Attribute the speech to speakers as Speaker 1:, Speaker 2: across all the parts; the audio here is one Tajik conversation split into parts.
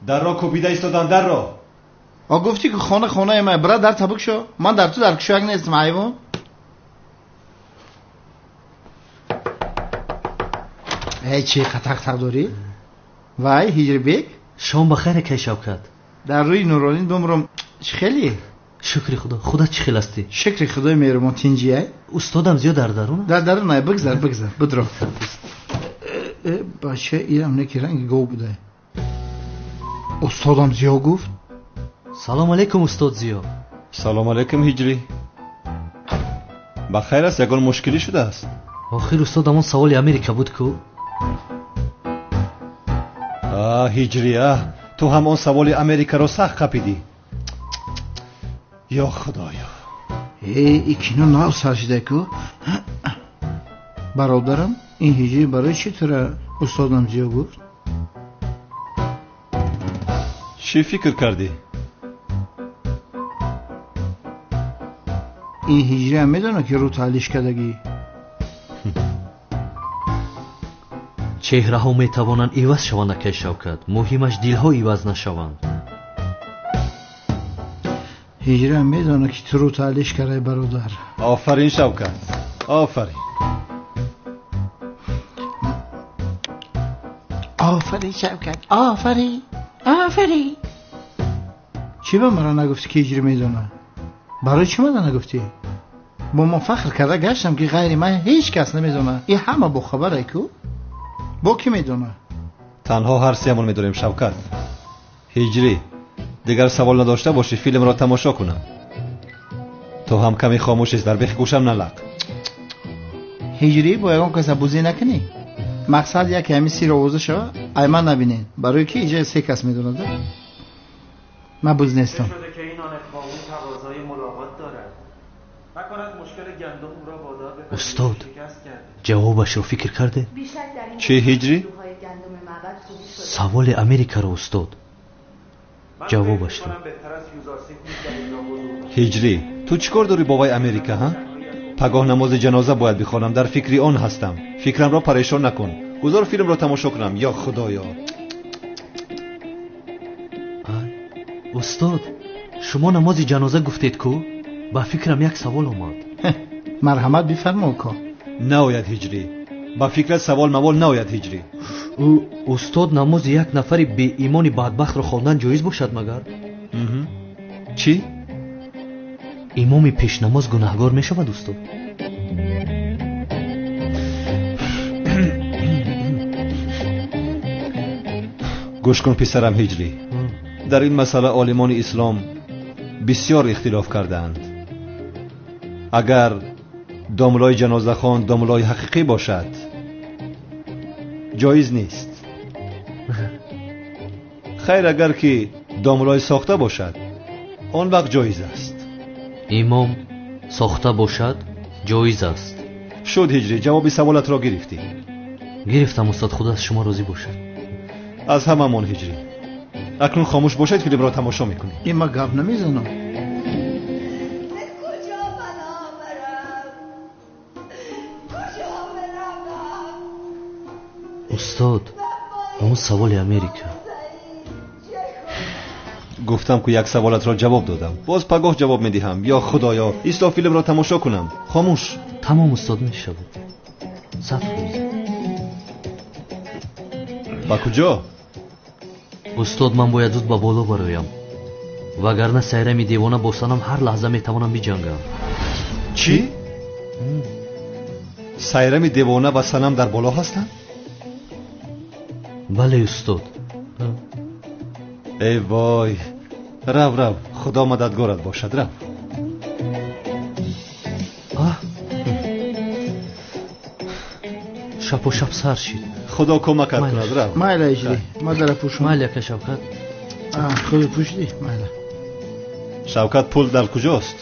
Speaker 1: Дарро кӯбида истоданд, дарро.
Speaker 2: А гуфтӣ ки хона хонаи ман, бира дар табук шо. Ман дар ту дар кушояк нестам, ҳайвон. Эй, чӣ қатақ-тақ дорӣ? Вай, Ҳиҷрибек?
Speaker 3: Шом ба хайр, акай Шавкат.
Speaker 2: Дар рӯи Нуролин бимрам, чӣ хеле?
Speaker 3: Шукри Худо. Худат чӣ хел ҳастӣ?
Speaker 2: Шукри Худои меҳрубон, тинҷиай?
Speaker 3: Устодам зиёд дар дарун аст?
Speaker 2: Дар дарун ай, бигзар, бигзар, бидро. Бача, ирам не ки ранги гов будай. Устодам Зиё гуфт.
Speaker 3: Салом алейкум, устод Зиё.
Speaker 1: Салом алейкум, Ҳиҷрӣ. Ба хайр аст, ягон мушкилӣ шудааст?
Speaker 3: Охир устод, ҳамон саволи Америка буд ку?
Speaker 1: А, Ҳиҷрӣ, а, ту ҳам он саволи Америкаро сахт қапидӣ. Ё Худоё.
Speaker 2: Э, и кино нав сар шуда ку? Бародарам, ин Ҳиҷрӣ барои чӣ тура устодам Зиё гуфт?
Speaker 1: Чӣ фикр кардӣ?
Speaker 2: Ин ҳиҷриам медонад ки рӯ таълиш кардагӣ.
Speaker 3: Чеҳраҳо метавонанд иваз шаванд, акай Шавкат. Муҳимаш дилҳо иваз нашаванд.
Speaker 2: Ҳиҷриам медонад ки ту рӯ таълиш кардай, бародар.
Speaker 1: Офарин, Шавкат, офарин.
Speaker 2: Офарин, Шавкат, офарин, офарин. Чӣ ба маро нагуфтӣ ки ҳиҷрӣ медонад? Барои чӣ мана нагуфтӣ? Бо ман фахр карда гаштам ки ғайри ман ҳеҷ кас намедонад. И ҳама бохабарай ку? Бо кӣ медонад?
Speaker 1: Танҳо ҳар сеамон медонем, Шавкат. Ҳиҷрӣ, дигар савол надошта бошӣ, филмро тамошо кунам. Ту ҳам каме хомӯш ист, дар бехи гӯшам налақ.
Speaker 2: Ҳиҷрӣ, бо ягон каса бузӣ накунӣ. Мақсад яке ҳамин сир овоза шава, ай ман набинед. Барои ки иҷа се кас медонад. Ман буз нестам.
Speaker 3: Устод, ҷавобашро фикр карде?
Speaker 1: Чӣ, Ҳиҷрӣ?
Speaker 3: Саволи Америкаро, устод. Ҷавобашро.
Speaker 1: Ҳиҷрӣ, ту чӣ кор дорӣ бо вай Америка, ҳа? Пагоҳ намози ҷаноза бояд бихонам, дар фикри он ҳастам. Фикрамро парешон накун. Гузор филмро тамошо кунам, ё Худоё.
Speaker 3: Устод, шумо намози ҷаноза гуфтед ку? Ба фикрам як савол омад.
Speaker 2: Марҳамат бифармо, ко.
Speaker 1: Наояд, Ҳиҷрӣ. Ба фикрат савол мавол наояд, Ҳиҷрӣ.
Speaker 3: Устод, намози як нафари беимони бадбахтро хондан ҷоиз бошад магар?
Speaker 1: Чӣ?
Speaker 3: Имоми пешнамоз гунаҳгор мешавад, устод?
Speaker 1: Гӯш кун, писарам Ҳиҷрӣ. Дар ин масъала олимони ислом бисёр ихтилоф кардаанд. Агар домлои ҷанозахон домлои ҳақиқӣ бошад, ҷоиз нест. Хайр, агар ки домлои сохта бошад, он вақт ҷоиз аст.
Speaker 3: Имом сохта бошад, ҷоиз аст.
Speaker 1: Шуд, Ҳиҷрӣ, ҷавоби саволатро гирифтӣ.
Speaker 3: Гирифтам, устод, худо аз шумо розӣ бошад.
Speaker 1: Аз ҳамамон, Ҳиҷрӣ. Акнун хомӯш бошед, филмро тамошо мекунем.
Speaker 2: Ин ман гап намезанам.
Speaker 3: Устод, ҳамон саволи Америка.
Speaker 1: Гуфтам ку як саволатро ҷавоб додам. Боз пагоҳ ҷавоб медиҳам. Ё Худоё, исто филмро тамошо кунам. Хомӯш.
Speaker 3: Тамом, устод, мешавад. 100%.
Speaker 1: Ба куҷо?
Speaker 3: Устод, ман бояд зуд ба боло бароям. Вагарна Сайрами девона бо Санам ҳар лаҳза метавонам биҷангам.
Speaker 1: Чӣ? Сайрами девона ва Санам дар боло ҳастанд?
Speaker 3: Бале, устод.
Speaker 1: Эй вой, рав, рав, Худо мададгорат бошад, рав.
Speaker 3: Шапо шап сар шид.
Speaker 1: Худо кӯмакат кунад, рав.
Speaker 2: Майла, Ҳиҷрӣ, ма дара пӯшам.
Speaker 3: Майла, ака Шавкат.
Speaker 2: Худо пӯшидӣ, майла.
Speaker 1: Шавкат, пул дар куҷост?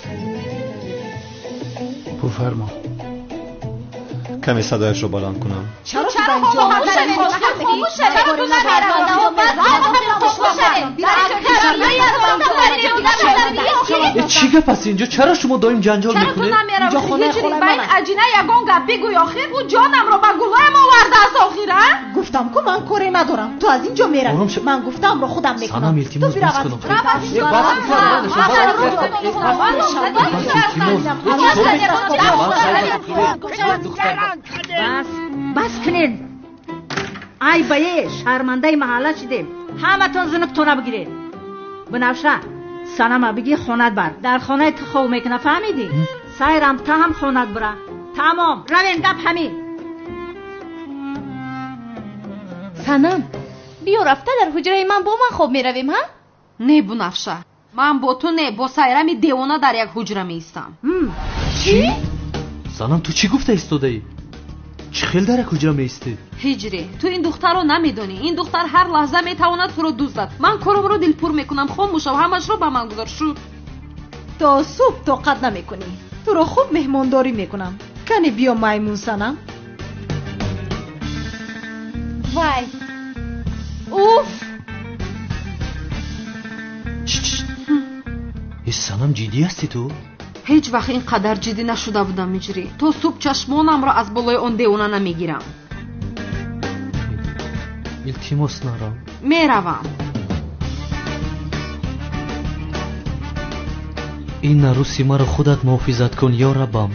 Speaker 2: Бифармо.
Speaker 1: Каме садояшро баланд кунам.
Speaker 4: Чаро
Speaker 1: Чӣ
Speaker 3: Чӣ гап аст инҷо? Чаро шумо доим ҷанҷол
Speaker 4: Чаро ту
Speaker 3: мекунед?
Speaker 4: намеравӣ?
Speaker 5: Инҷо хонаи
Speaker 4: Ҳиҷри,
Speaker 5: холаи
Speaker 4: ба ин
Speaker 5: ман аст.
Speaker 4: аҷина ягон гап бигӯй охир. Ӯ ҷонамро ба гулоям овардааст охир, а?
Speaker 5: Гуфтам ку ман коре надорам. Ту аз инҷо меравӣ.
Speaker 3: Ором шав.
Speaker 5: Ман гуфтамро худам мекунам.
Speaker 3: Санам, илтимос,
Speaker 5: Ту бирав
Speaker 3: бас
Speaker 5: аз
Speaker 3: кунам.
Speaker 5: инҷо.
Speaker 4: Рав аз инҷо.
Speaker 3: Бас кун,
Speaker 6: Бас, бас кунед. Ай бае, шармандаи маҳалла шидем. Ҳаматон зунуктона бигиред. Бинавша, санама биги хонат бар. Дар хонаи ту хов мекуна, фаҳмидӣ? Сайрам та ҳам хонат бура. Тамом, равем гап ҳамин.
Speaker 7: Санам, биё рафта дар ҳуҷраи ман бо ман хоб меравем, ҳа?
Speaker 4: Не, Бунафша, ман бо ту не, бо Сайрами девона дар як ҳуҷра меистам.
Speaker 3: Чӣ? Санам, ту чӣ гуфта истодаӣ? Чӣ хел дар як ҳуҷра меистӣ?
Speaker 4: Ҳиҷрӣ, ту ин духтарро намедонӣ. Ин духтар ҳар лаҳза метавонад туро дуздад. Ман коромро дилпур мекунам. Хомӯшав, ҳамашро ба ман гузор. Шуд.
Speaker 5: То субҳ тоқат намекунӣ. Туро хуб меҳмондорӣ мекунам. Кани биё маймун Санам.
Speaker 7: Вай! Уф!
Speaker 3: Э, Санам, ҷиддӣ ҳастӣ ту?
Speaker 4: Ҳеҷ вақт ин қадар ҷиддӣ нашуда будам, Ҳиҷрӣ. То субҳ чашмонамро аз болои он девона намегирам.
Speaker 3: Илтимос, нарав.
Speaker 4: Меравам.
Speaker 3: Ин арӯси маро худат муҳофизат кун, ё Раббам.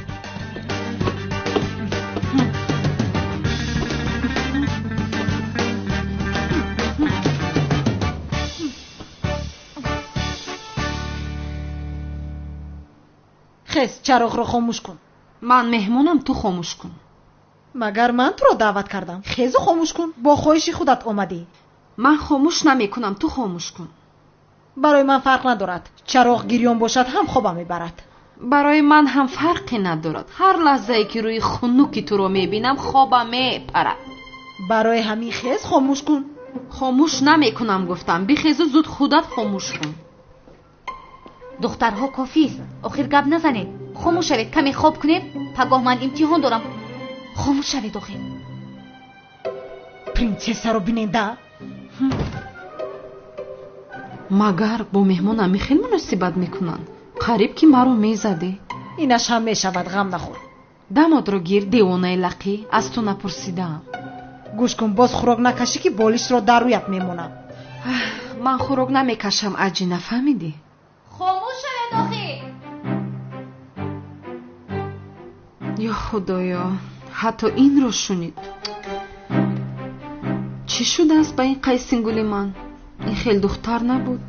Speaker 5: Хез, чароғро хомӯш кун.
Speaker 4: Ман меҳмонам, ту хомӯш кун.
Speaker 5: Магар ман туро даъват кардам? Хезу хомӯш кун. Бо хоҳиши худат омадӣ.
Speaker 4: Ман хомӯш намекунам, ту хомӯш кун.
Speaker 5: Барои ман фарқ надорад. Чароғ гирён бошад ҳам хобам мебарад.
Speaker 4: Барои ман ҳам фарқе надорад. Ҳар лаҳзае ки рӯи хунуки туро мебинам, хобам мепарад.
Speaker 5: Барои ҳамин хез хомӯш кун.
Speaker 4: Хомӯш намекунам гуфтам. Бихезу зуд худат хомӯш кун.
Speaker 7: Духтарҳо кофист. Охир гап назанед. Хомӯш шавед, каме хоб кунед. Пагоҳ ман имтиҳон дорам. Хомӯш шавед охир.
Speaker 5: Принсессаро бинед, да?
Speaker 4: Магар бо меҳмон ҳамин хел муносибат мекунанд? Қариб ки маро мезадӣ.
Speaker 5: Инаш ҳам мешавад, ғам нахӯр.
Speaker 4: Дамодро гир, девонаи лақӣ, аз ту напурсидаам.
Speaker 5: Гӯш кун, боз хӯрок накашӣ ки болишро дар рӯят мемонам.
Speaker 4: Ман хӯрок намекашам, аҷи, нафаҳмидӣ?
Speaker 7: Хомӯш шавед охир.
Speaker 4: Ё Худоё, ҳатто инро шунид. Чӣ шудааст ба ин қайсингули ман? Ин хел духтар набуд.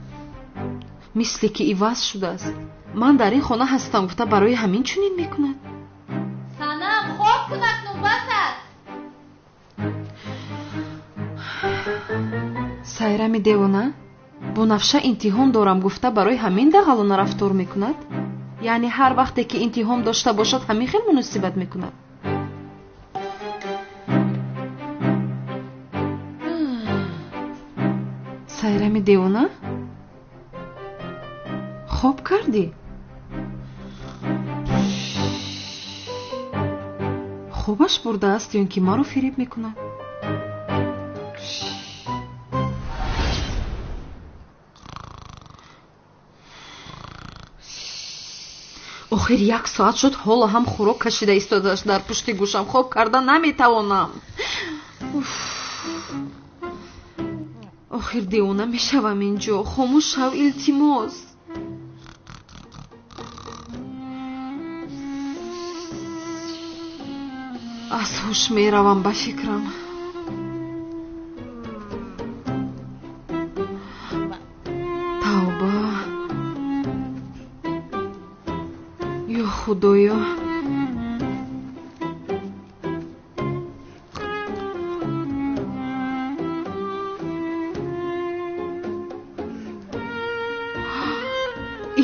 Speaker 4: Мисле ки иваз шудааст. Ман дар ин хона ҳастам гуфта барои ҳамин чунин мекунад.
Speaker 7: Санам, хоб кун акнун, бас аст.
Speaker 4: Сайрами девона, Бунафша имтиҳон дорам гуфта барои ҳамин дағалона рафтор мекунад? Яъне ҳар вақте ки имтиҳон дошта бошад ҳамин хел муносибат мекунад? Сайрами девона? Хоб кардӣ? Хобаш бурдааст ё ин ки маро фиреб мекунад? Охир як соат шуд, ҳоло ҳам хӯрок кашида истодааст дар пушти гӯшам. Хоб карда наметавонам. Уф. Охир девона мешавам инҷо. Хомӯш шав, илтимос. Аз ҳуш меравам ба фикрам. Тавба. Ё Худоё.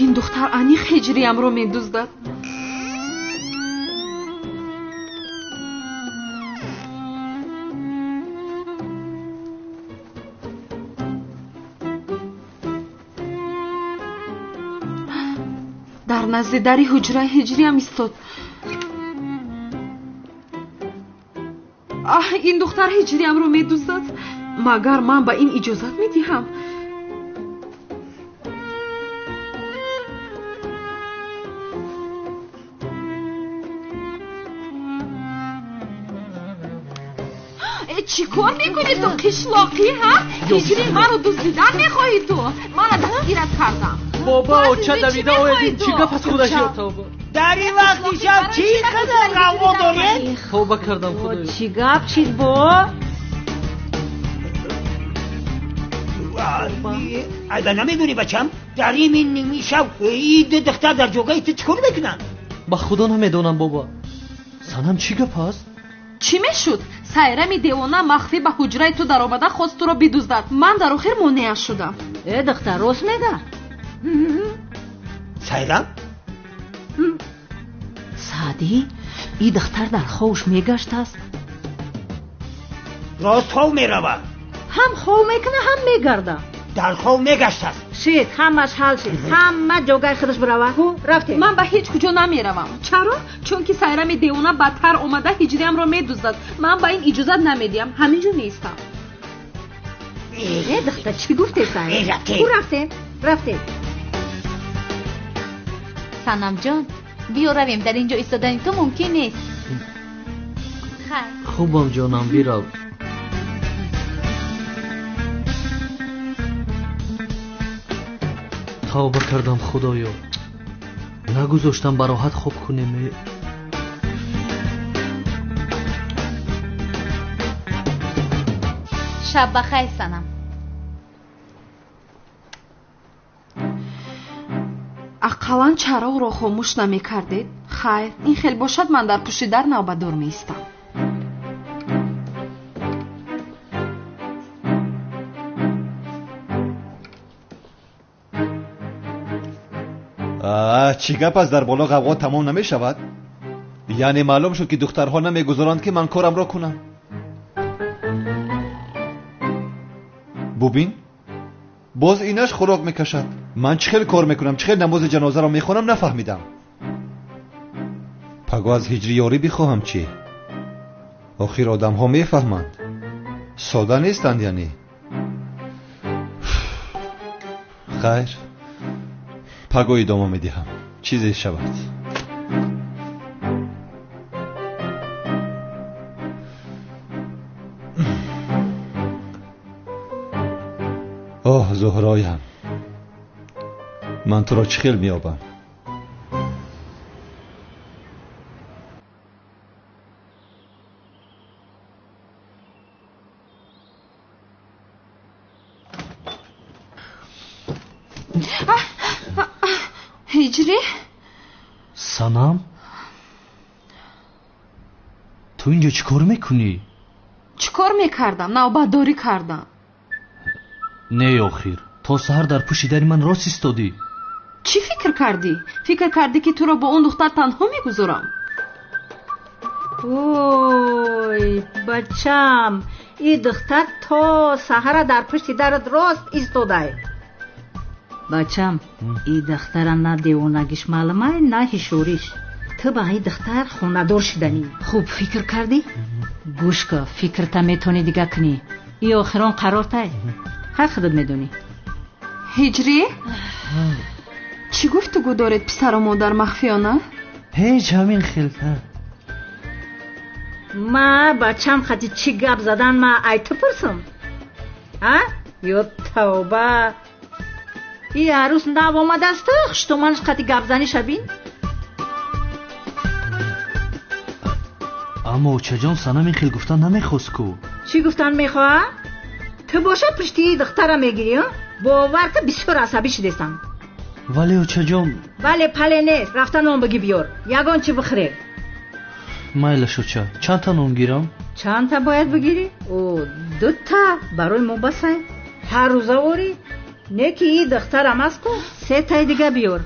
Speaker 4: Ин духтар аниқ ҳиҷриямро медуздад. Дар назди дари ҳуҷраи ҳиҷриям истод. Аҳ, ин духтар ҳиҷриямро медуздад. Магар ман ба ин иҷозат медиҳам? Чӣ кор мекунӣ ту қишлоқӣ, ҳа? Ҳиҷри маро дуздидан мехоҳӣ ту? Мана дастгират кардам.
Speaker 3: Бобо, оча давида оедин, чӣ гап аз худаш ёд тавба?
Speaker 8: Дар ин вақти шаб чӣ қадар ғавғо доред?
Speaker 3: Тавба кардам худоё.
Speaker 6: Чӣ гап чиз бо?
Speaker 8: Айба намедонӣ бачам? Дар ин ними шаб ин ду духтар дар ҷогаи ту чӣ кор мекунанд?
Speaker 3: Ба худо намедонам бобо. Санам чӣ гап аст?
Speaker 4: Чӣ мешуд? Сайрами девона махфӣ ба ҳуҷраи ту даромада хост туро бидуздад. Ман дар охир монеа шудам.
Speaker 6: Э духтар, рост мега?
Speaker 8: Сайрам?
Speaker 6: Саъдӣ, ин духтар дар ховш мегаштааст.
Speaker 8: Рост хов меравад.
Speaker 6: Ҳам хов мекуна, ҳам мегарда.
Speaker 8: Дар хов мегаштааст.
Speaker 6: Шид, ҳамаш ҳал шид. Ҳама ҷогаи худаш бирава. Ҳу, рафтем.
Speaker 4: Ман ба ҳеҷ куҷо намеравам. Чаро? Чунки Сайрами девона бадтар омада ҳиҷриамро медуздад. Ман ба ин иҷозат намедиҳам. Ҳамин ҷо меистам.
Speaker 6: Э духтар, чӣ гуфте Сайра? Ҳу, рафтем, рафтем.
Speaker 7: Санамҷон, биё равем, дар ин ҷо истодани ту мумкин нест. Хайр.
Speaker 3: Хубам ҷонам, бирав. Тавба кардам худоё. Нагузоштам ба роҳат хоб кунем.
Speaker 7: Шаб ба хайр Санам.
Speaker 4: Ақаллан чароғро хомӯш намекардед? Хайр, ин хел бошад ман дар пушти дар навбатдор меистам.
Speaker 1: Чӣ гап аст? Дар боло ғавғо тамом намешавад? Яъне маълум шуд ки духтарҳо намегузоранд ки ман корамро кунам. Бубин, боз инаш хӯрок мекашад. Ман чӣ хел кор мекунам, чӣ хел намози ҷанозаро мехонам нафаҳмидам. Паго аз ҳиҷри ёрӣ бихоҳам чӣ? Охир одамҳо мефаҳманд, сода нестанд яъне. Хайр, паго идома медиҳам, чизе шавад. Оҳ, Зуҳроям, ман туро чӣ хел меёбам?
Speaker 4: Ҳиҷрӣ?
Speaker 3: Санам, ту инҷо чӣ кор мекунӣ?
Speaker 4: Чӣ кор мекардам? Навбатдорӣ кардам.
Speaker 3: Не, охир, то саҳар дар пушти дари ман рост истодӣ.
Speaker 4: Чӣ фикр кардӣ? Фикр кардӣ ки туро бо он духтар танҳо мегузорам?
Speaker 6: Ой, бачам, ин духтар то саҳара дар пушти дарат рост истодай. Бачам, ин духтара на девонагиш маълумай, на ҳишориш. Ту ба ин духтар хонадор шиданӣ. Хуб фикр кардӣ? Гӯш кун, фикрта метавонӣ дига кунӣ. Ин охирон қарортай. Ҳар худат медонӣ.
Speaker 4: Ҳиҷрӣ? Чӣ гуфтугӯ доред писару модар махфиёна?
Speaker 3: Ҳеҷ, ҳамин хел.
Speaker 6: Ма бачам хати чӣ гап задан ма ай ту пурсам? А? Ё тавба! И арӯс нав омадааст, хуштоманаш қати гапзанӣ шабин?
Speaker 3: Аммо очаҷон, Санам ин хел гуфтан намехост ку.
Speaker 6: Чӣ гуфтан мехоҳад? Ту боша пушти духтара мегирӣ, бовар ки бисёр асабӣ шудестам.
Speaker 3: Вале очаҷон.
Speaker 6: Вале пале нест, рафта нон бигӣ биёр, ягон чӣ бихӯре.
Speaker 3: Майлаш оча, чандта нон гирам?
Speaker 6: Чандта бояд бигирӣ? О, дута барои мо басай. Ҳар рӯза орӣ? Не ки ин духтарам аст ку, сетаи дига биёр.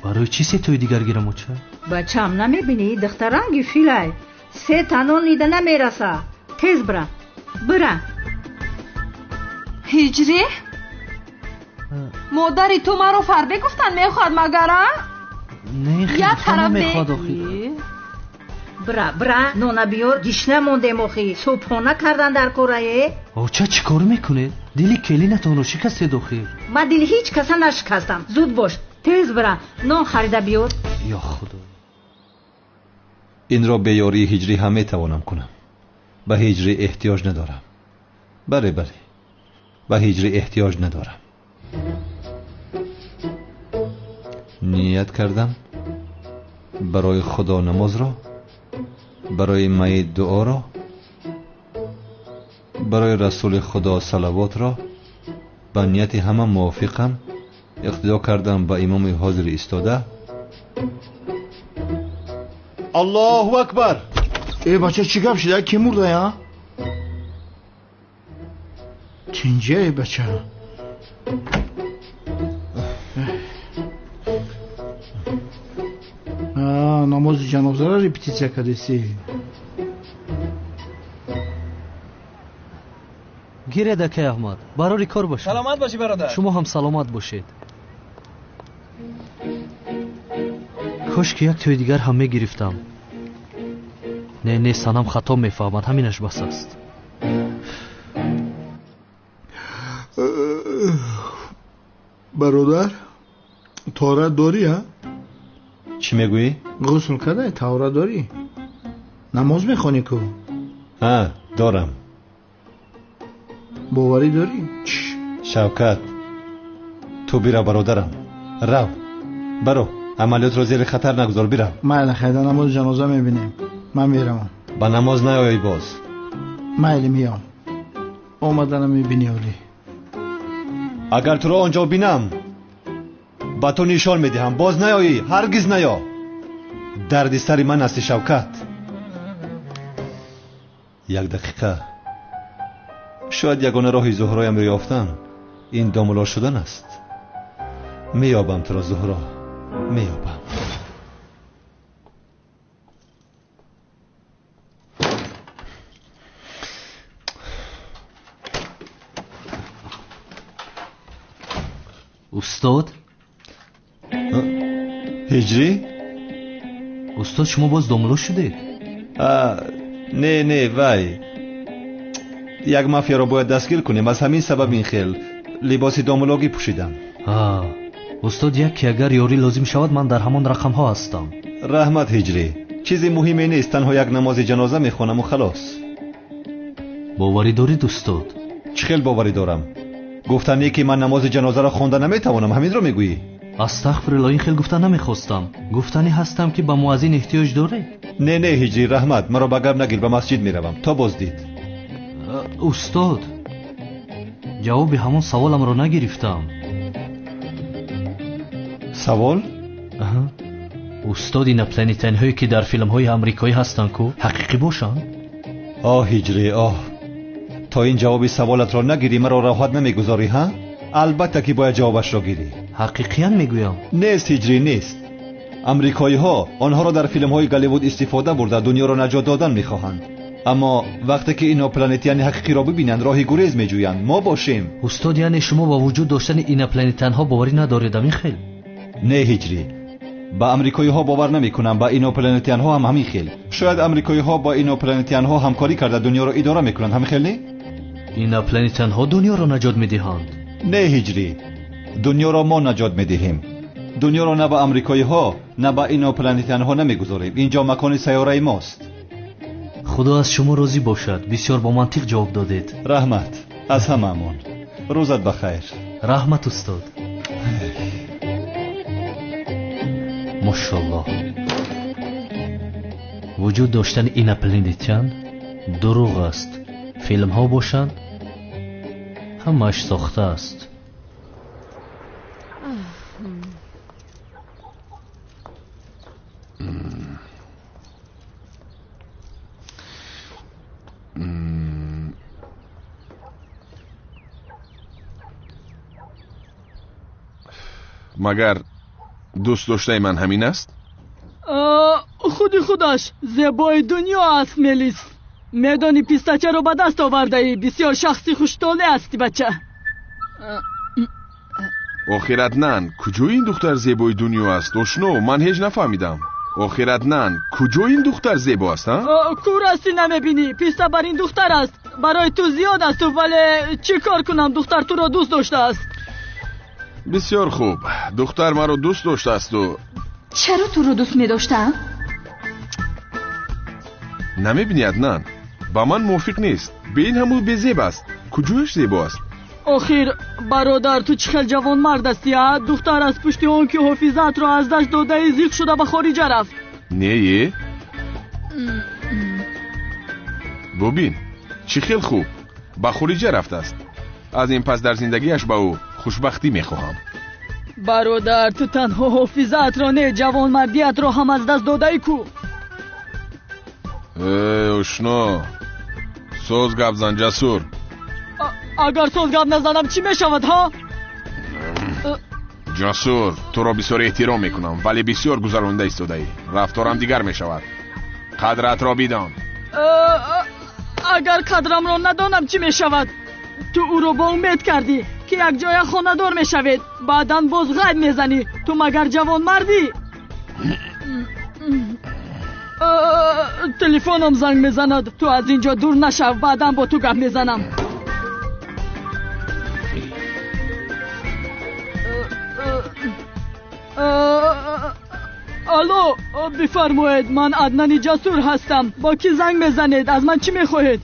Speaker 3: Барои чӣ сетои дигар гирам оча?
Speaker 6: Бачам, намебинӣ ин духтар ранги филай. Сета нон ида намераса. Тез бира, бира.
Speaker 4: Ҳиҷрӣ? Модари ту маро фарбе гуфтан мехоҳад магар, а?
Speaker 3: Не, хел намехоҳад охир.
Speaker 6: Бира, бира, нона биёр, гишна мондем охи. Субҳона кардан дар корае.
Speaker 3: Оча, чӣ кор мекунед? Дили келинатонро шикастед охир.
Speaker 6: Ман дили ҳеҷ каса нашикастам. Зуд бош, тез бира, нон харида биёр.
Speaker 3: Ё худо,
Speaker 1: инро бе ёрии ҳиҷрӣ ҳам метавонам кунам. ба ҳиҷрӣ эҳтиёҷ надорам. Бале, бале, ба ҳиҷрӣ эҳтиёҷ надорам. Ният кардам барои Худо намозро, барои майит дуоро, барои расули Худо салавотро ба нияти ҳама мувофиқам иқтидо кардам ба имоми ҳозир истода. Аллоҳу акбар!
Speaker 2: Э бача, чӣ гап шуда? Ки мурда я? Чинҷа э бача? Намози ҷанозаро репетитсия кардеси.
Speaker 3: Гиред акай Аҳмад, барори кор бошед.
Speaker 9: Саломат бошӣ бародар.
Speaker 3: Шумо ҳам саломат бошед. Кош ки як тӯи дигар ҳам мегирифтам. Не, не, Санам хато мефаҳмад, ҳаминаш бас аст.
Speaker 2: Бародар, таҳорат дорӣ, ҳа?
Speaker 1: Чӣ мегӯӣ?
Speaker 2: Ғусл кардаи, таҳорат дорӣ? Намоз мехонӣ ку?
Speaker 1: Ҳа, дорам.
Speaker 2: Боварӣ дорӣ?
Speaker 1: Шавкат, ту бирав бародарам. Рав, баро, амалиётро зери хатар нагузор, бирав.
Speaker 2: Майли, хайда, намози ҷаноза мебинем. Ман меравам.
Speaker 1: Ба намоз наёй боз.
Speaker 2: Майли, меём. Омаданам мебинӣ олӣ.
Speaker 1: Агар туро он ҷо бинам, ба ту нишон медиҳам. Боз наёӣ, ҳаргиз наё. Дарди сари ман ҳасти Шавкат. Як дақиқа. Шояд ягона роҳи Зуҳроямро ёфтан ин домуло шудан аст. Меёбам туро, Зуҳро, меёбам.
Speaker 3: Устод?
Speaker 1: Ҳиҷрӣ?
Speaker 3: Устод, шумо боз домуло шудед?
Speaker 1: Не, не, вай. Як мафияро бояд дастгир кунем, аз ҳамин сабаб ин хел либоси домулогӣ пӯшидам.
Speaker 3: Устод, яке агар ёрӣ лозим шавад, ман дар ҳамон рақамҳо ҳастам.
Speaker 1: Раҳмат, Ҳиҷрӣ. Чизи муҳиме нест, танҳо як намози ҷаноза мехонаму халос.
Speaker 3: Боварӣ дорид, устод?
Speaker 1: Чӣ хел боварӣ дорам? Гуфтанӣ ки ман намози ҷанозаро хонда наметавонам, ҳаминро мегӯӣ?
Speaker 3: Астағфируллоҳ, ин хел гуфта намехостам. Гуфтанӣ ҳастам ки ба муаззин эҳтиёҷ доред?
Speaker 1: Не, не, Ҳиҷрӣ, раҳмат, маро ба гап нагир, ба масҷид меравам. То боздид.
Speaker 3: Устод, ҷавоби ҳамон саволамро нагирифтам.
Speaker 1: Савол?
Speaker 3: Устод, инопланетянҳое ки дар филмҳои амрикоӣ ҳастанд ку ҳақиқӣ бошанд?
Speaker 1: Оҳ, Ҳиҷрӣ, оҳ, то ин ҷавоби саволатро нагирӣ маро роҳат намегузорӣ, ҳа? Албатта ки бояд ҷавобашро гирӣ.
Speaker 3: Ҳақиқиян мегӯям.
Speaker 1: Нест, Ҳиҷрӣ, нест. Амрикоиҳо онҳоро дар филмҳои Голливуд истифода бурда дунёро наҷот додан мехоҳанд. Аммо вақте ки инопланетяни ҳақиқиро бибинанд, роҳи гурез меҷӯянд. Мо бошем.
Speaker 3: Устод, яъне шумо ба вуҷуд доштани инопланетянҳо боварӣ надоред, ҳамин хел?
Speaker 1: Не, Ҳиҷрӣ, ба амрикоиҳо бовар намекунам, ба инопланетянҳо ҳам ҳамин хел. Шояд амрикоиҳо бо инопланетянҳо ҳамкорӣ карда дунёро идора мекунанд, ҳамин хел не?
Speaker 3: Инопланетянҳо дунёро наҷот медиҳанд.
Speaker 1: Не, Ҳиҷрӣ, дунёро мо наҷот медиҳем. Дунёро на ба амрикоиҳо, на ба инопланетянҳо намегузорем. Инҷо макони сайёраи мост.
Speaker 3: Худо аз шумо розӣ бошад. Бисёр бо мантиқ ҷавоб додед.
Speaker 1: Раҳмат, аз ҳамаамон. Рӯзат ба хайр.
Speaker 3: Раҳмат, устод. Мошаллоҳ. Вуҷуд доштани инопланетян дурӯғ аст. Филмҳо бошанд, ҳамааш сохта аст.
Speaker 10: Магар дӯст доштаи ман ҳамин аст?
Speaker 11: Худи худаш зебои дунё аст, Мелис. Медонӣ пистачаро ба даст овардаӣ. Бисёр шахси хуштоле ҳастӣ, бача.
Speaker 10: Охир Аднан, куҷои ин духтар зебои дунё аст? Ошно, ман ҳеҷ нафаҳмидам. Охир Аднан, куҷои ин духтар зебо аст, ҳа?
Speaker 11: Кур ҳастӣ, намебинӣ. Писта бар ин духтар аст. Барои ту зиёд аст, вале чӣ кор кунам? Духтар туро дӯст доштааст.
Speaker 10: Бисёр хуб. Духтар маро дӯст доштаасту.
Speaker 7: Чаро туро дӯст медоштаам?
Speaker 10: Намебинӣ, Аднан? Ба ман мувофиқ нест. Бе ин ҳаму безеб аст. Куҷояш зебо аст?
Speaker 11: Охир, бародар, ту чӣ хел ҷавонмард ҳастӣ, а? Духтар аз пушти он ки ҳофизаатро аз даст додаи зиқ шуда ба хориҷа рафт.
Speaker 10: Не, бубин, чӣ хел хуб ба хориҷа рафтааст. Аз ин пас дар зиндагиаш ба ӯ хушбахтӣ мехоҳам.
Speaker 11: Бародар, ту танҳо ҳофизаатро не, ҷавонмардиатро ҳам аз даст додаӣ ку.
Speaker 10: Э, ошно, соз гап зан, Ҷасур.
Speaker 11: Агар соз гап назанам чӣ мешавад, ҳа?
Speaker 10: Ҷасур, туро бисёр эҳтиром мекунам, вале бисёр гузаронда истодаӣ. Рафторам дигар мешавад. Қадратро бидон.
Speaker 11: Агар қадрамро надонам чӣ мешавад? Ту ӯро бо умед кардӣ, ки якҷоя хонадор мешавед, баъдан боз ғайб мезанӣ. Ту магар ҷавонмардӣ? Телефонам занг мезанад. Ту аз ин ҷо дур нашав, баъдан бо ту гап мезанам. Алло, бифармоед, ман Аднани Ҷасур ҳастам. Бо кӣ занг мезанед? Аз ман чӣ мехоҳед?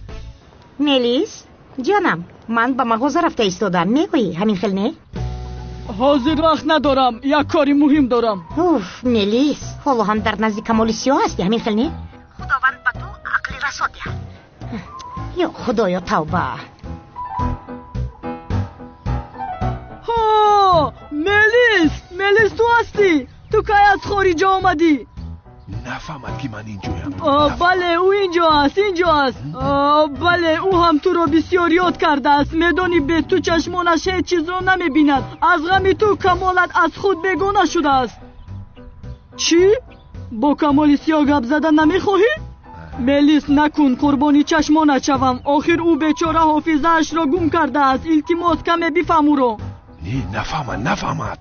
Speaker 9: Мелис, ҷонам, ман ба мағоза рафта истодам. Мегӯӣ, ҳамин хел не?
Speaker 11: Ҳозир вақт надорам, як кори муҳим дорам.
Speaker 9: Уф, Мелис, ҳоло ҳам дар назди Камоли Сиёҳ ҳастӣ, ҳамин хел не? Худованд ба ту ақли расо диҳад. Ё Худоё, тавба.
Speaker 11: Ҳо, Мелис, Мелис, ту ҳастӣ? Ту кай аз хориҷа омадӣ?
Speaker 10: Нафаҳмад, ки ман инҷоям.
Speaker 11: Бале, ӯ инҷо аст, инҷо аст. Бале, ӯ ҳам туро бисёр ёд кардааст. Медонӣ, бе ту чашмонаш ҳеҷ чизро намебинад. Аз ғами ту Камолат аз худ бегона шудааст. Чӣ? Бо Камоли Сиёҳ гап зада намехоҳӣ? Мелис, накун, қурбони чашмонат шавам. Охир ӯ бечора ҳофизаашро гум кардааст. Илтимос, каме бифаҳм ӯро.
Speaker 10: Не, нафаҳмад, нафаҳмад.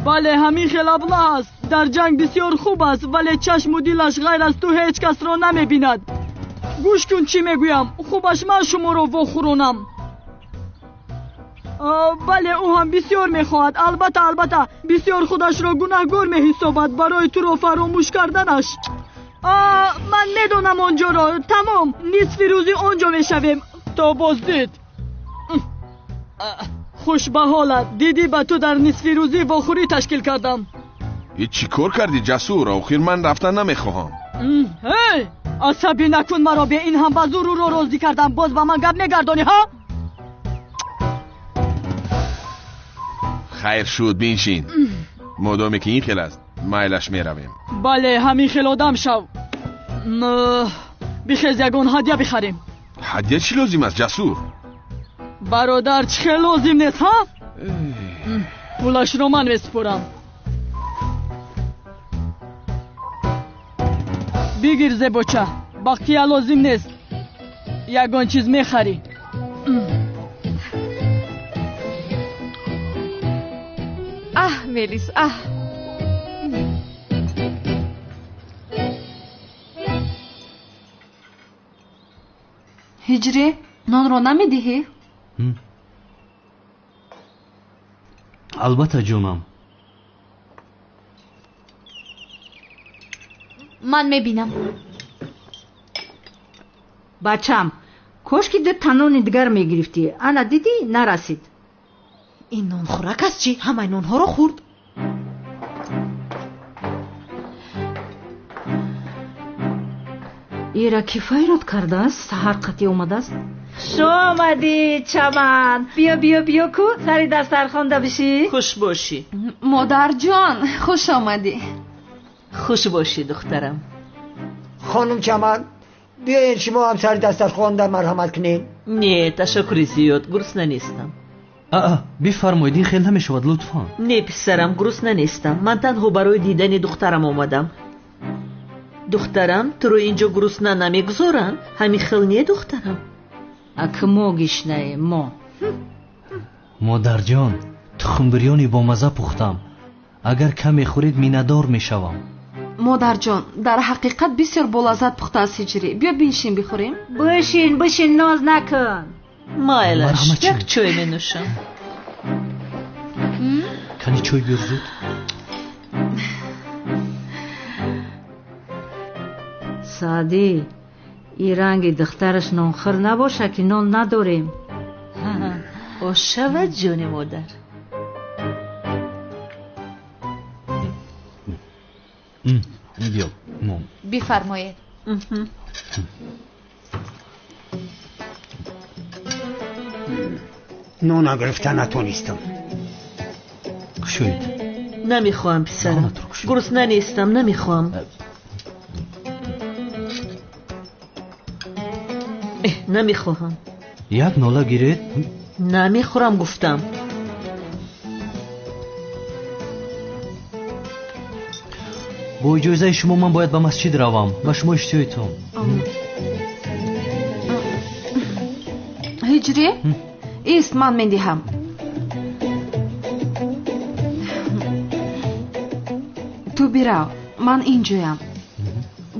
Speaker 11: Бале, ҳамин хел аблаҳ аст. Дар ҷанг бисёр хуб аст, вале чашму дилаш ғайр аз ту ҳеҷ касро намебинад. Гӯш кун, чӣ мегӯям. Хубаш ман шуморо вохӯронам. Бале, ӯ ҳам бисёр мехоҳад. Албатта, албатта, бисёр худашро гунаҳгор меҳисобад барои туро фаромӯш карданаш. Ман медонам он ҷоро. Тамом, нисфи рӯзи он ҷо мешавем. То боздид. Хуш ба ҳолат. Дидӣ, ба ту дар нисфи рӯзӣ вохӯрӣ ташкил кардам.
Speaker 10: И чӣ кор кардӣ, Ҷасур? Охир ман рафтан намехоҳам.
Speaker 11: Ҳей, асабӣ накун маро. Бе ин ҳам ба зур ӯро розӣ кардам, боз ба ман гап мегардонӣ, ҳа?
Speaker 10: Хайр шуд, биншин. Модоме ки ин хел аст, майлаш, меравем.
Speaker 11: Бале, ҳамин хел одам шав. Бихез, ягон ҳадя бихарем.
Speaker 10: Ҳадя чӣ лозим аст, Ҷасур?
Speaker 11: Бародар, чӣ хел лозим нест, ҳа? Пулашро ман месупорам. Бигир, зебоча, бақия лозим нест, ягон чиз мехарӣ.
Speaker 4: Аҳ, Мелис, аҳ. Ҳиҷрӣ, нонро намедиҳӣ?
Speaker 3: Албатта, ҷонам.
Speaker 7: Ман мебинам.
Speaker 6: Бачам, кошки ду танони дигар мегирифтӣ. Ана дидӣ, нарасид.
Speaker 5: Ин нонхӯрак аст чӣ? Ҳамаи нонҳоро хӯрд.
Speaker 6: Ира ки файрод кардааст, саҳар қатъӣ омадааст. Хуш омадӣ, Чаман. Биё, биё, биё ку сари дастархонда бишӣ.
Speaker 12: Хуш бошӣ.
Speaker 4: Модарҷон, хуш омадӣ.
Speaker 12: Хуш бошӣ, духтарам.
Speaker 8: Хонум Чаман, биёед, шумо ҳам сари дастархонда марҳамат кунед.
Speaker 12: Не, ташаккури зиёд, гурусна нестам.
Speaker 3: Аа, бифармоед, ин хел намешавад, лутфан.
Speaker 12: Не, писарам, гурусна нестам. Ман танҳо барои дидани духтарам омадам. Духтарам, туро инҷо гурусна намегузоранд. Ҳамин хел не, духтарам?
Speaker 6: Ак мо гишнаем, мо.
Speaker 3: Модарҷон, тухмбирёни бомазза пухтам. Агар каме хӯред, миннатдор мешавам.
Speaker 4: Модарҷон, дар ҳақиқат бисёр болаззат пухтааст Ҳиҷрӣ. Биё биншин, бихӯрем.
Speaker 6: Бишин, бишин, ноз накун.
Speaker 12: Майлаш, як чой менӯшам.
Speaker 3: Кани чой биёр зуд.
Speaker 6: Саъдӣ, Ин ранги духтараш нонхӯр набошад ки нон надорем. Ош шавад ҷони модар.
Speaker 3: Биё.
Speaker 7: Бифармоед.
Speaker 8: Нона гирифта натонистам.
Speaker 3: Кушоед.
Speaker 12: Намехоҳам писарам. Гурусна нестам, намехоҳам. Намехоҳам.
Speaker 3: Як нола гиред.
Speaker 12: Намехӯрам гуфтам.
Speaker 3: Бо иҷозаи шумо ман бояд ба масҷид равам. Ба шумо иштиёитон.
Speaker 4: Ҳиҷрӣ? Ист, ман медиҳам. Ту бирав, ман инҷоям.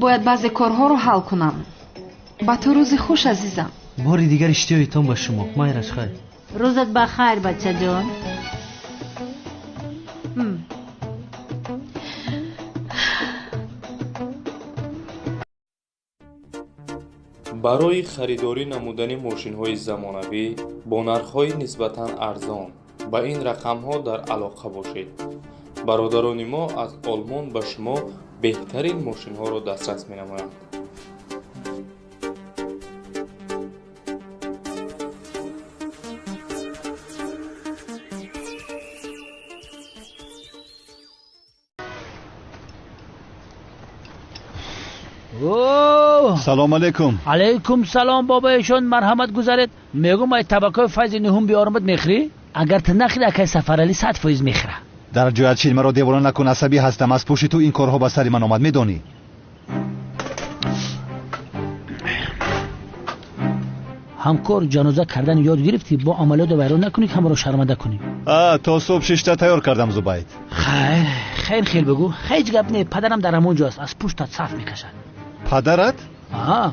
Speaker 4: Бояд баъзе корҳоро ҳал кунам. Ба ту рӯзи хуш, азизам.
Speaker 3: Бори дигар иштиёитон ба шумо. Майраш хайр.
Speaker 6: Рӯзат ба хайр, бачаҷон.
Speaker 13: Барои харидорӣ намудани мошинҳои замонавӣ бо нархҳои нисбатан арзон ба ин рақамҳо дар алоқа бошед. Бародарони мо аз Олмон ба шумо беҳтарин мошинҳоро дастрас менамоянд.
Speaker 1: Салом алейкум.
Speaker 14: Алейкум салом бобоишон, марҳамат гузаред. Мегӯм ай табакои файзи нуҳум биёрамад мехӯрӣ? Агар ту нахӯрӣ акай Сафаралӣ 100% мехӯра.
Speaker 1: Дар ҷоят шин, маро девона накун, асабӣ ҳастам. Аз пушти ту ин корҳо ба сари ман омад, медонӣ.
Speaker 14: Ҳамкор ҷаноза кардан ёд гирифтӣ, бо амалиётро вайрон накунӣ, ҳамаро шарманда кунӣ.
Speaker 1: То субҳ шишта тайёр кардам, Зубайд.
Speaker 14: Хайр, хайр, хел бигӯ. Ҳеҷ гап не, падарам дар ҳамон ҷо аст, аз пуштат саф мекашад.
Speaker 1: Падарат?
Speaker 14: Аҳа,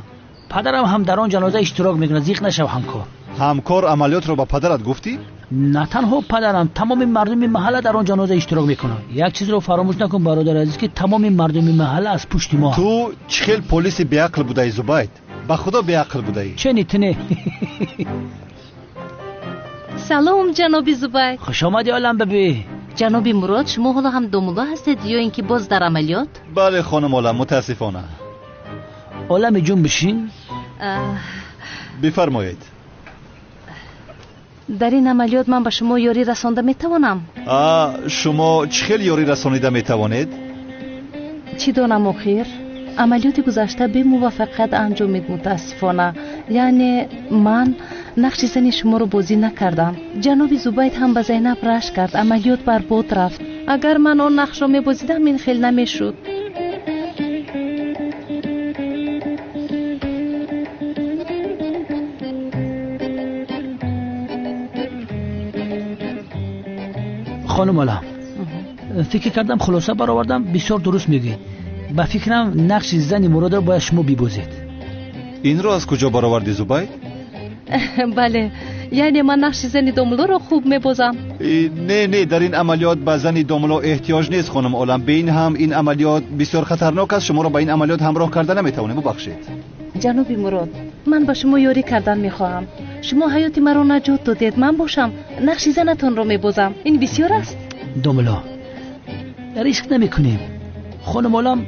Speaker 14: падарам ҳам дар он ҷаноза иштирок мекунад, зиқ нашав ҳамкор.
Speaker 1: Ҳамкор, амалиётро ба падарат гуфтӣ?
Speaker 14: На танҳо падарам, тамоми мардуми маҳалла дар он ҷаноза иштирок мекунанд. Як чизро фаромӯш накун бародар азиз, ки тамоми мардуми маҳалла аз пушти мо.
Speaker 1: Ту чӣ хел полиси беақл будаӣ, Зубайд? Ба худо беақл будаӣ.
Speaker 14: Чени тине?
Speaker 15: Салом ҷаноби Зубайд.
Speaker 14: Хуш омадӣ олам бибӣ.
Speaker 15: Ҷаноби Мурод, шумо ҳоло ҳам домулло ҳастед ё ин ки боз дар амалиёт?
Speaker 1: Бале хонум олам, мутаассифона.
Speaker 14: Олами ҷун бишин.
Speaker 1: Бифармоед.
Speaker 15: Дар ин амалиёт ман ба шумо ёрӣ расонда метавонам?
Speaker 1: Шумо чӣ хел ёрӣ расонида метавонед?
Speaker 15: Чӣ донам охир? Амалиёти гузашта бемуваффақият анҷомид мутаассифона. Яъне ман нақши зани шуморо бозӣ накардам. Ҷаноби Зубайд ҳам ба Зайнаб рашк кард, амалиёт барбод рафт. Агар ман он нақшро мебозидам, ин хел намешуд.
Speaker 14: Хонум олам, фикр кардам, хулоса баровардам, бисёр дуруст мегӯед. Ба фикрам нақши зани Муродро бояд шумо бибозед.
Speaker 1: Инро аз куҷо баровардӣ, Зубайд?
Speaker 15: Бале, яъне ман нақши зани домуллоро хуб мебозам.
Speaker 1: Не, не, дар ин амалиёт ба зани домулло эҳтиёҷ нест хонум олам. Бе ин ҳам ин амалиёт бисёр хатарнок аст, шуморо ба ин амалиёт ҳамроҳ карда наметавонем, бубахшед.
Speaker 15: Ҷаноби Мурод, ман ба шумо ёрӣ кардан мехоҳам. Шумо ҳаёти маро наҷот додед, ман бошам нақши занатонро мебозам. Ин бисёр аст?
Speaker 14: Домулло, риск намекунем. Хонум олам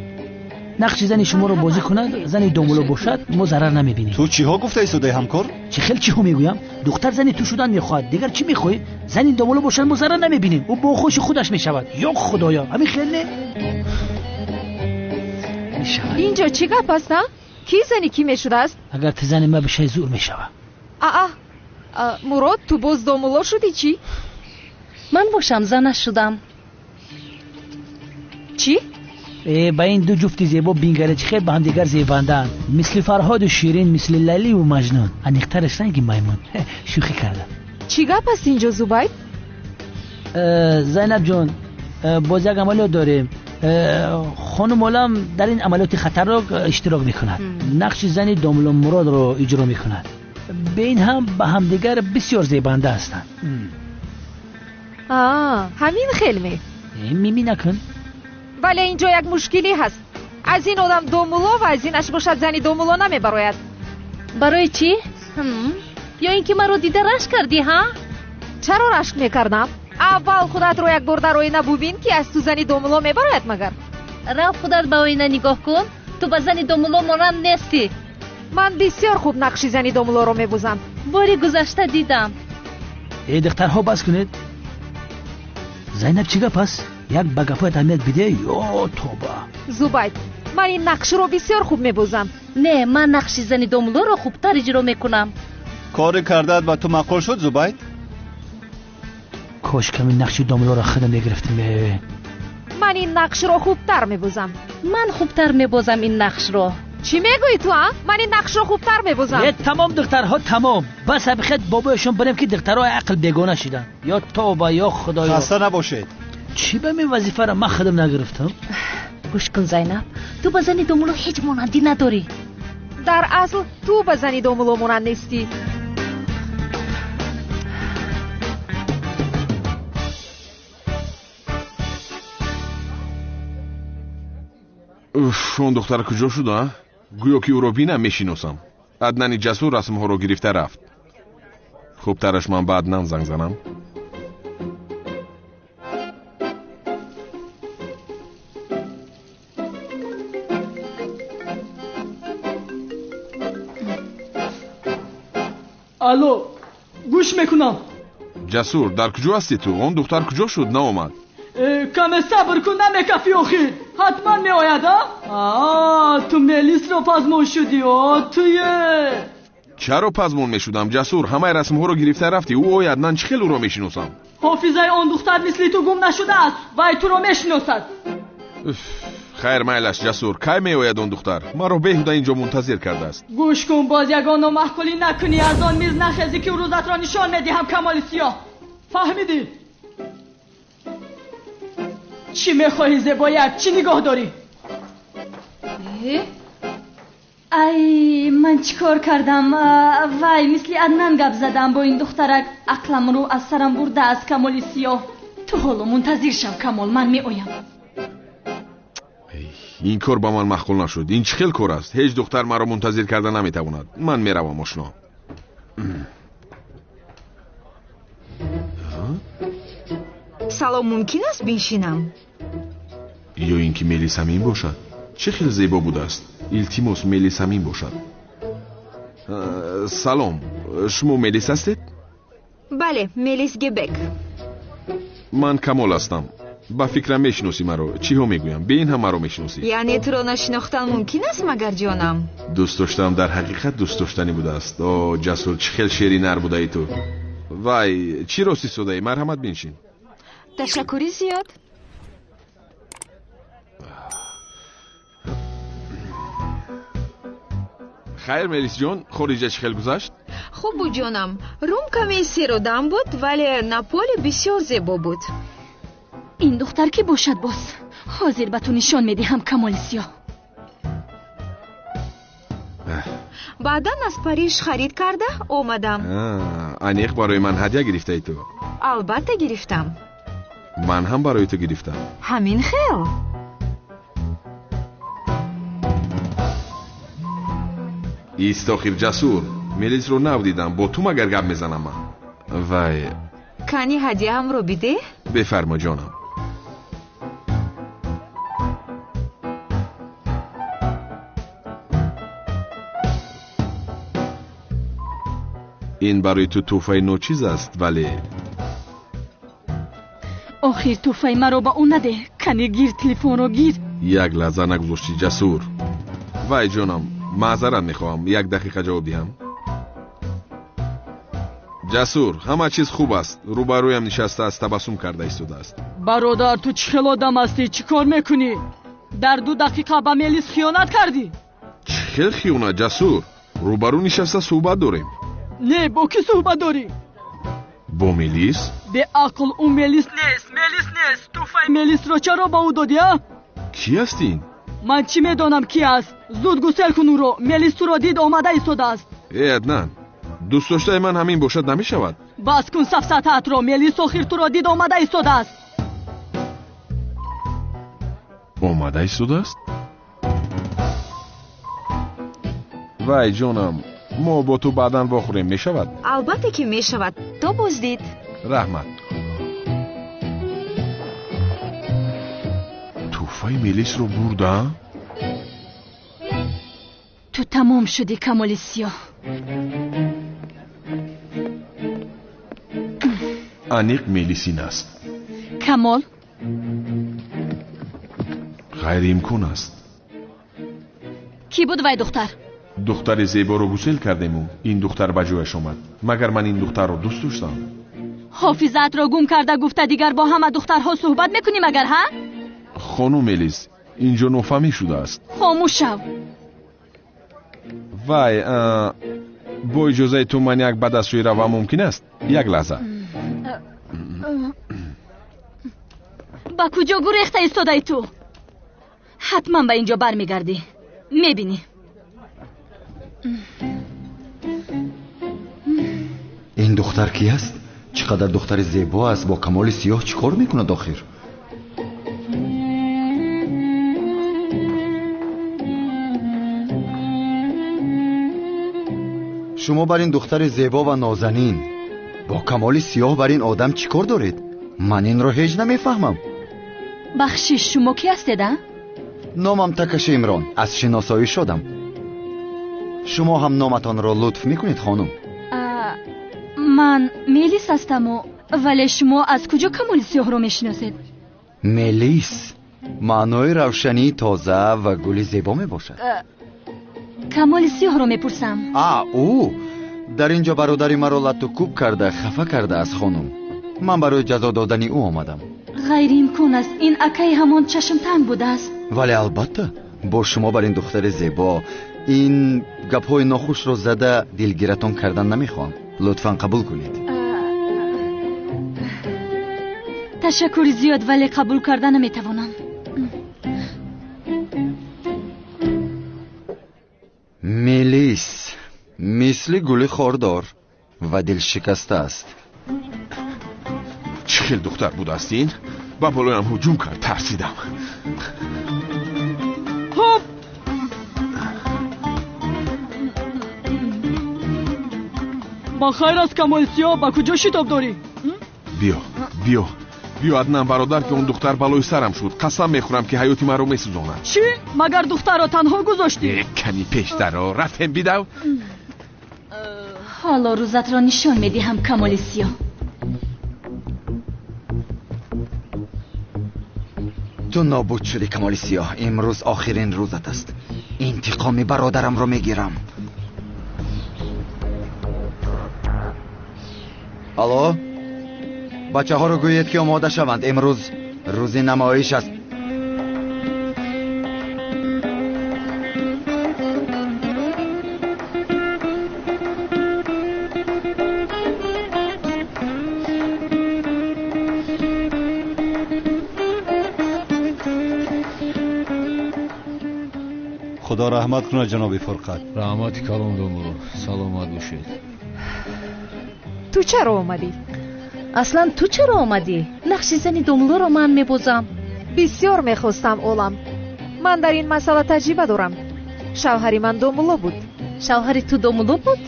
Speaker 14: нақши зани шуморо бозӣ кунад, зани домулло бошад, мо зарар намебинем.
Speaker 1: Ту чиҳо гуфта истодаӣ ҳамкор?
Speaker 14: Чӣ хел чиҳо мегӯям? Духтар зани ту шудан мехоҳад, дигар чӣ мехоҳӣ? Зани домулло бошад, мо зарар намебинем. Ӯ бо хуши худаш мешавад. Ё худоё, ҳамин хел не?
Speaker 5: Инҷо чӣ гап аст, а? Кӣ зани кӣ мешудааст?
Speaker 14: Агар ту зани ма бишавӣ, зур мешавад.
Speaker 5: Аа, Мурод, ту боз домулло шудӣ чӣ?
Speaker 15: Ман бошам занаш шудам.
Speaker 5: Чӣ?
Speaker 14: Ба ин ду ҷуфти зебо бингаре, чӣ хел ба ҳамдигар зебандаанд. Мисли Фарҳоду Ширин, мисли Лайливу Маҷнун. Аниқтараш ранги маймун. Шӯхӣ кардам.
Speaker 5: Чӣ гап аст инҷо, Зубайд?
Speaker 14: Зайнаб ҷон, боз як амалиёт дорем. Хонум олам дар ин амалиёти хатарнок иштирок мекунад. Нақши зани домулло Муродро иҷро мекунад. Бе ин ҳам ба ҳамдигар бисёр зебанда ҳастанд.
Speaker 5: Ҳамин хел ме?
Speaker 14: Мими накун.
Speaker 5: Вале инҷо як мушкилӣ ҳаст. Аз ин одам домулло ва аз инаш бошад зани домулло намебарояд.
Speaker 15: Барои чӣ? Ё ин ки маро дида рашк кардӣ, ҳа?
Speaker 5: Чаро рашк мекардам? Аввал худатро як бор дар оина бубин, ки аз ту зани домулло мебарояд магар.
Speaker 15: Рав худат ба оина нигоҳ кун, ту ба зани домулло монанд нестӣ.
Speaker 5: Ман бисёр хуб нақши зани домуллоро мебозам.
Speaker 15: Бори гузашта дидам.
Speaker 14: Эй духтарҳо, бас кунед. Зайнаб, чӣ гап аст? Як ба гапҳоят аҳамият бидеҳ, ё тоба.
Speaker 5: Зубайд, ман ин нақшро бисёр хуб мебозам.
Speaker 15: Не, ман нақши зани домуллоро хубтар иҷро мекунам.
Speaker 1: Кори кардаат ба ту маъқул шуд, Зубайд?
Speaker 14: Кош ками нақши домуллоро худам мегирифтем.
Speaker 5: Ман ин нақшро хубтар мебозам.
Speaker 15: Ман хубтар мебозам ин нақшро.
Speaker 5: Чӣ мегӯӣ ту, а? Ман ин нақшро хубтар мебозам.
Speaker 14: Э, тамом духтарҳо, тамом. Бас абихет бобояшон барем, ки духтарҳои ақл бегона шиданд. Ё тоба, ё худоё.
Speaker 1: Хаста набошед.
Speaker 14: Чӣ ба мин вазифаро ман худам нагирифтам?
Speaker 15: Гӯш кун, Зайнаб, ту ба зани домулло ҳеҷ монандӣ надорӣ.
Speaker 5: Дар асл ту ба зани домулло монанд нестӣ.
Speaker 10: Уф, он духтар куҷо шуд, а? Гӯё ки ӯро бинам, мешиносам. Аднани Ҷасур расмҳоро гирифта рафт. Хубтараш ман ба Аднан занг занам.
Speaker 11: Алло, гӯш мекунам.
Speaker 10: Ҷасур, дар куҷо ҳастӣ ту? Он духтар куҷо шуд, наомад?
Speaker 11: Каме сабр кун, намекафӣ охир. Ҳатман меояд, а? Ту Мелисро пазмон шудӣ, о туе.
Speaker 10: Чаро пазмон мешудам, Ҷасур? Ҳамаи расмҳоро гирифта рафтӣ. Ӯ ояд, ман чӣ хел ӯро мешиносам?
Speaker 11: Ҳофизаи он духтар мисли ту гум нашудааст, вай туро мешиносад.
Speaker 10: Хайр, майлаш, Ҷасур. Кай меояд он духтар? Маро беҳуда инҷо мунтазир кардааст.
Speaker 11: Гӯш кун, боз ягон номаъқулӣ накунӣ, аз он миз нахезӣ, ки рӯзатро нишон медиҳам, Камоли Сиёҳ. Фаҳмидӣ? Чӣ мехоҳӣ, зебояк? Чӣ нигоҳ дорӣ?
Speaker 16: Ай, ман чӣ кор кардам? Вай, мисли Аднан гап задам бо ин духтарак. Ақламро аз сарам бурдааст Камоли Сиёҳ. Ту ҳоло мунтазир шав, Камол, ман меоям.
Speaker 10: Ин кор ба ман маъқул нашуд. Ин чӣ хел кор аст? Ҳеҷ духтар маро мунтазир карда наметавонад. Ман меравам, ошно.
Speaker 17: Салом, мумкин аст биншинам?
Speaker 10: Ё ин ки Мелис ҳамин бошад? Чӣ хел зебо будааст. Илтимос, Мелис ҳамин бошад. Салом, шумо Мелис ҳастед?
Speaker 17: Бале, Мелис Гебек.
Speaker 10: Ман Камол ҳастам. Ба фикрам мешиносӣ маро. Чиҳо мегӯям? Бе ин ҳам маро мешиносӣ.
Speaker 17: Яъне туро нашинохтан мумкин аст, магар ҷонам?
Speaker 10: Дӯст доштам дар ҳақиқат дӯст доштанӣ будааст. О, Ҷасур, чӣ хел шери нар будаи ту. Вай, чӣ рост истодаӣ? Марҳамат, биншин.
Speaker 17: Ташаккури зиёд.
Speaker 10: Хайр, Мелисҷон, хориҷа чӣ хел гузашт?
Speaker 17: Хуб буд, ҷонам. Рум каме серодам буд, вале Наполи бисёр зебо буд.
Speaker 16: Ин духтар кӣ бошад боз? Ҳозир ба ту нишон медиҳам, Камоли Сиёҳ.
Speaker 17: Баъдан аз Париж харид карда омадам.
Speaker 10: Аниқ барои ман ҳадя гирифтаи ту?
Speaker 17: Албатта гирифтам.
Speaker 10: Ман ҳам барои ту гирифтам.
Speaker 17: Ҳамин хел.
Speaker 10: Ист охир, Ҷасур. Мелисро нав дидам. Бо ту магар гап мезанам ман? Вай,
Speaker 17: кани ҳадияамро бидеҳ.
Speaker 10: Бефармо, ҷонам. Ин барои ту тӯҳфаи ночиз аст, вале
Speaker 11: охир тӯҳфаи маро ба ӯ надеҳ. Кани гир, телефонро гир.
Speaker 10: Як лаҳза нагузоштӣ, Ҷасур. Вай ҷонам, маъзарат мехоҳам, як дақиқа ҷавоб диҳам. Ҷасур, ҳама чиз хуб аст. Рӯбарӯям нишастааст, табассум карда истодааст.
Speaker 11: Бародар, ту чӣ хел одам ҳастӣ? Чӣ кор мекунӣ? Дар 2 дақиқа ба Мелис хиёнат кардӣ.
Speaker 10: Чӣ хел хиёнат, Ҷасур? Рӯбарӯ нишаста суҳбат дорем.
Speaker 11: Не, бо кӣ суҳбат дорӣ?
Speaker 10: Бо Мелис?
Speaker 11: Беақл, ӯ Мелис нест, Мелис нест. Тӯҳфаи Мелисро чаро ба ӯ додӣ, а?
Speaker 10: Кӣ аст ин?
Speaker 11: Ман чӣ медонам кӣ аст? Зуд гусел кун ӯро. Мелис туро дид, омада истодааст.
Speaker 10: Э, Аднан, дӯст доштаи ман ҳамин бошад намешавад.
Speaker 11: Бас кун сафсатаатро. Мелис охир туро дид, омада истодааст.
Speaker 10: Омада истодааст? Вай ҷонам, Мо бо ту баъдан вохӯрем, мешавад?
Speaker 17: Албатта ки мешавад. То боздид.
Speaker 10: Раҳмат. Тӯҳфаи Мелисро бурда?
Speaker 16: Ту тамом шудӣ, Камоли Сиёҳ.
Speaker 10: Аниқ Мелисин аст.
Speaker 16: Камол?
Speaker 10: Ғайриимкон аст.
Speaker 16: Кӣ буд вай духтар?
Speaker 10: Духтари зеборо гусел кардему ин духтар ба ҷояш омад. Магар ман ин духтарро дӯст доштам?
Speaker 16: Ҳофизаатро гум карда гуфта дигар бо ҳама духтарҳо суҳбат мекунӣ магар, ҳа?
Speaker 10: Хонум Мелис, инҷо нофаҳмӣ шудааст.
Speaker 16: Хомӯш шав.
Speaker 10: Вай, бо иҷозаи ту ман як ба дастшӯӣ равам мумкин аст? Як лаҳза.
Speaker 16: Ба куҷо гурехта истодаи ту? Ҳатман ба инҷо бармегардӣ. Мебинӣ.
Speaker 18: Ин духтар кӣ аст? Чӣ қадар духтари зебо аст. Бо Камоли Сиёҳ чӣ кор мекунад охир? Шумо бар ин духтари зебо ва нозанин бо Камоли Сиёҳ бар ин одам чӣ кор доред? Ман инро ҳеҷ намефаҳмам.
Speaker 16: Бахшиш, шумо кӣ ҳастед, а?
Speaker 18: Номам Такаши Имрон. Аз шиносоӣ шодам. Шумо ҳам номатонро лутф мекунед, хонум?
Speaker 16: Ман Мелис ҳастаму, вале шумо аз куҷо Камоли Сиёҳро мешиносед?
Speaker 18: Мелис маънои равшании тоза ва гули зебо мебошад.
Speaker 16: Камоли Сиёҳро мепурсам.
Speaker 18: А, ӯ дар инҷо бародари маро латту кӯб карда хафа кардааст, хонум. Ман барои ҷазо додани ӯ омадам.
Speaker 16: Ғайриимкон аст. Ин акаи ҳамон чашмтанг будааст.
Speaker 18: Вале албатта бо шумо бар ин духтари зебо ин гапҳои нохушро зада дилгиратон кардан намехоҳам. Лутфан қабул кунед.
Speaker 16: Ташаккури зиёд, вале қабул карда наметавонам.
Speaker 18: Мелис мисли гули хордор ва дилшикаста аст.
Speaker 10: Чӣ хел духтар будааст ин? Ба болоям ҳуҷум кард, тарсидам.
Speaker 11: Хоп! Ба хайр аст, Камоли Сиёҳ, ба куҷо шитоб дорӣ?
Speaker 10: Биё, биё, биё, Аднан бародар, ки он духтар балои сарам шуд. Қасам мехӯрам, ки ҳаёти маро месӯзонад.
Speaker 11: Чӣ? Магар духтарро танҳо гузоштӣ?
Speaker 10: Ками пештаро рафтем, бидав.
Speaker 16: Ҳоло рӯзатро нишон медиҳам, Камоли Сиёҳ.
Speaker 18: Ту нобуд шудӣ, Камоли Сиёҳ. Имрӯз охирин рӯзат аст. Интиқоми бародарамро мегирам. Алло, бачаҳоро гӯед, ки омода шаванд. Имрӯз рӯзи намоиш аст.
Speaker 1: Худо раҳмат кунад, ҷаноби Фурқат.
Speaker 19: Раҳмати калон, домулло. Саломат бошед.
Speaker 5: Ту чаро омадӣ?
Speaker 15: Аслан ту чаро омадӣ? Нақши зани домуллоро ман мебозам.
Speaker 5: Бисёр мехостам, олам. Ман дар ин масъала таҷриба дорам. Шавҳари ман домулло буд.
Speaker 15: Шавҳари ту домулло буд?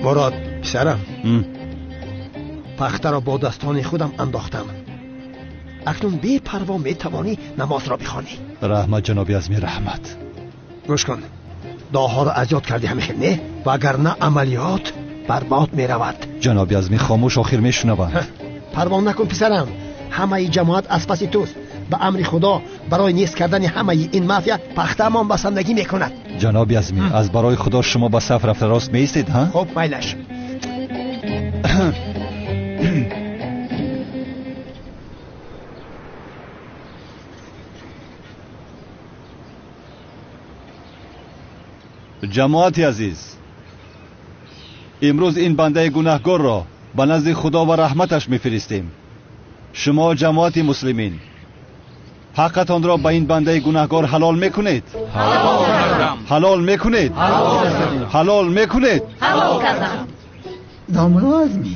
Speaker 20: Мурод, писарам, пахтаро бо дастони худам андохтам. Акнун бепарво метавонӣ намозро бихонӣ.
Speaker 1: Раҳмат, ҷаноби Азми, раҳмат.
Speaker 20: Гӯш кун, дуоҳоро аз ёд кардӣ ҳамин хел, не? Вагарна амалиёт барбод меравад.
Speaker 1: Ҷаноби Азми, хомӯш, охир мешунаванд.
Speaker 20: Парво накун, писарам, ҳамаи ҷамоат аз паси туст. Ба амри Худо барои нест кардани ҳамаи ин мафия пахтаамон басандагӣ мекунад.
Speaker 1: Ҷаноби Азми, аз барои Худо шумо ба саф рафта рост меистед, ҳа?
Speaker 20: Хуб, майлаш.
Speaker 1: Ҷамоати азиз, имрӯз ин бандаи гунаҳгорро ба назди Худо ва раҳматаш мефиристем. Шумо ҷамоати муслимин ҳаққатонро ба ин бандаи гунаҳгор ҳалол мекунед?
Speaker 21: Ҳалол кардам.
Speaker 1: Ҳалол мекунед?
Speaker 21: Ҳалол кардам.
Speaker 1: Ҳалол мекунед?
Speaker 21: Ҳалол кардам.
Speaker 22: Домулло Азмӣ,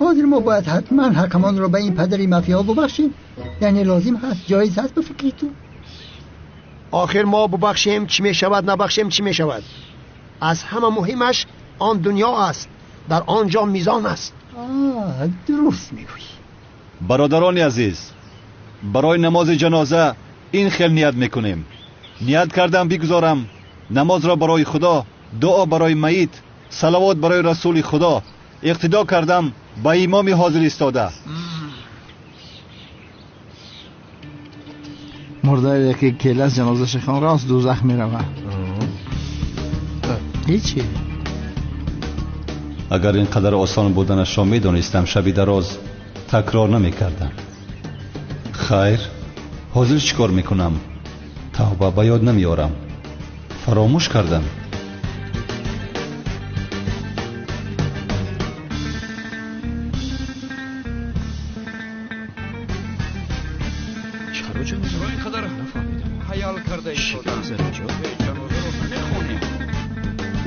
Speaker 22: ҳозир мо бояд ҳатман ҳаққамонро ба ин падари мафия бубахшем? Яъне лозим ҳаст, ҷоиз ҳаст ба фикри ту?
Speaker 20: Охир мо бубахшем чӣ мешавад, набахшем чӣ мешавад? Аз ҳама муҳимаш он дунё аст, дар он ҷо мизон аст.
Speaker 22: Дуруст мегӯӣ.
Speaker 1: Бародарони азиз, барои намози ҷаноза ин хел ният мекунем. Ният кардам бигузорам намозро барои Худо, дуо барои майит, салавот барои расули Худо. Иқтидо кардам ба имоми ҳозир истода.
Speaker 2: Мурдае ки келас ҷанозаша хон рост дӯзах меравад. Ҳечи.
Speaker 1: Агар ин қадар осон буданашро медонистам, шаби дароз такрор намекардам. Хайр, ҳозир чӣ кор мекунам? Тавба, ба ёд намеорам. Фаромӯш кардам.
Speaker 23: Чаро ин қадар ҳаёл карда истодам? Ҷанозаро намехонем.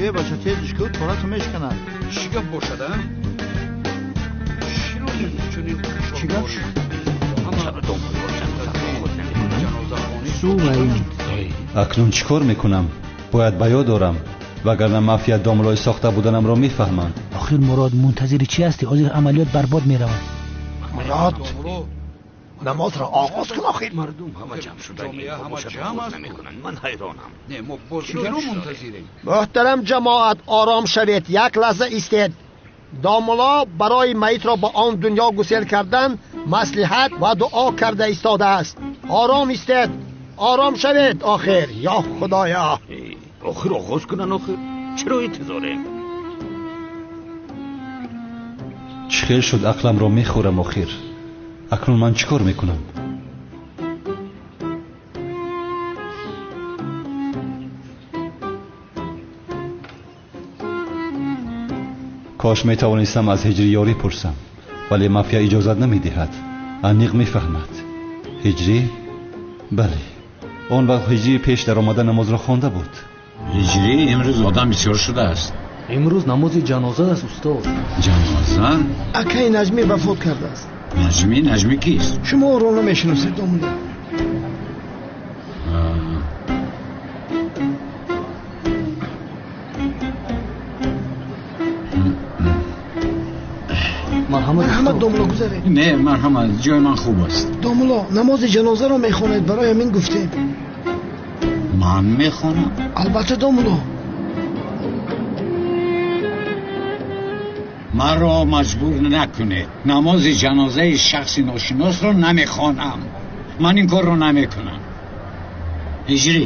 Speaker 2: Е бача, тезиш ку, торату мешканад.
Speaker 23: Чӣ гап бошад, а? Чиро чунин
Speaker 2: Чӣ гап?
Speaker 1: Акнун чӣ кор мекунам? Бояд ба ёд орам, вагарна мафия домлои сохта буданамро мефаҳманд.
Speaker 14: Охир Мурод, мунтазири чӣ ҳастӣ? Ҳозир амалиёт барбод меравад.
Speaker 20: Мурод, намозро оғоз кун. Охир
Speaker 8: мардум ҳама ҷамъ шуданд,
Speaker 23: ҳама ҷамъ аст.
Speaker 8: Намекунанд, ман ҳайронам.
Speaker 23: Не, мо боз чиро мунтазирем?
Speaker 20: Муҳтарам ҷамоат, ором шавед, як лаҳза истед. Домулло барои майитро ба он дунё гусел кардан маслиҳат ва дуо карда истодааст. Ором истед, ором шавед. Охир, ё Худоё,
Speaker 8: охир оғоз кунанд. Охир чаро интизорем?
Speaker 1: Чӣ хел шуд, ақламро мехӯрам. Охир акнун ман чӣ кор мекунам? Кош метавонистам аз ҳиҷрӣ ёрӣ пурсам, вале мафия иҷозат намедиҳад. Аниқ мефаҳмад. Ҳиҷрӣ? Бале, он вақт ҳиҷрӣ пеш даромада намозро хонда буд.
Speaker 24: Ҳиҷрӣ, имрӯз одам бисёр шудааст.
Speaker 3: Имрӯз намози ҷаноза аст, устод.
Speaker 24: Ҷаноза?
Speaker 20: Акаи Наҷмӣ вафот кардааст.
Speaker 24: Наҷмӣ? Наҷмӣ кист?
Speaker 20: Шумо ӯро намешиносед, домулло. Марҳамат, домулло, гузаред.
Speaker 24: Не, марҳамат, ҷои ман хуб аст.
Speaker 20: Домулло, намози ҷанозаро мехонед, барои ҳамин гуфтем.
Speaker 24: Ман мехонам?
Speaker 20: Албатта, домулло.
Speaker 24: Маро маҷбур накунед. Намози ҷанозаи шахси ношиносро намехонам. Ман ин корро намекунам. Ҳиҷрӣ,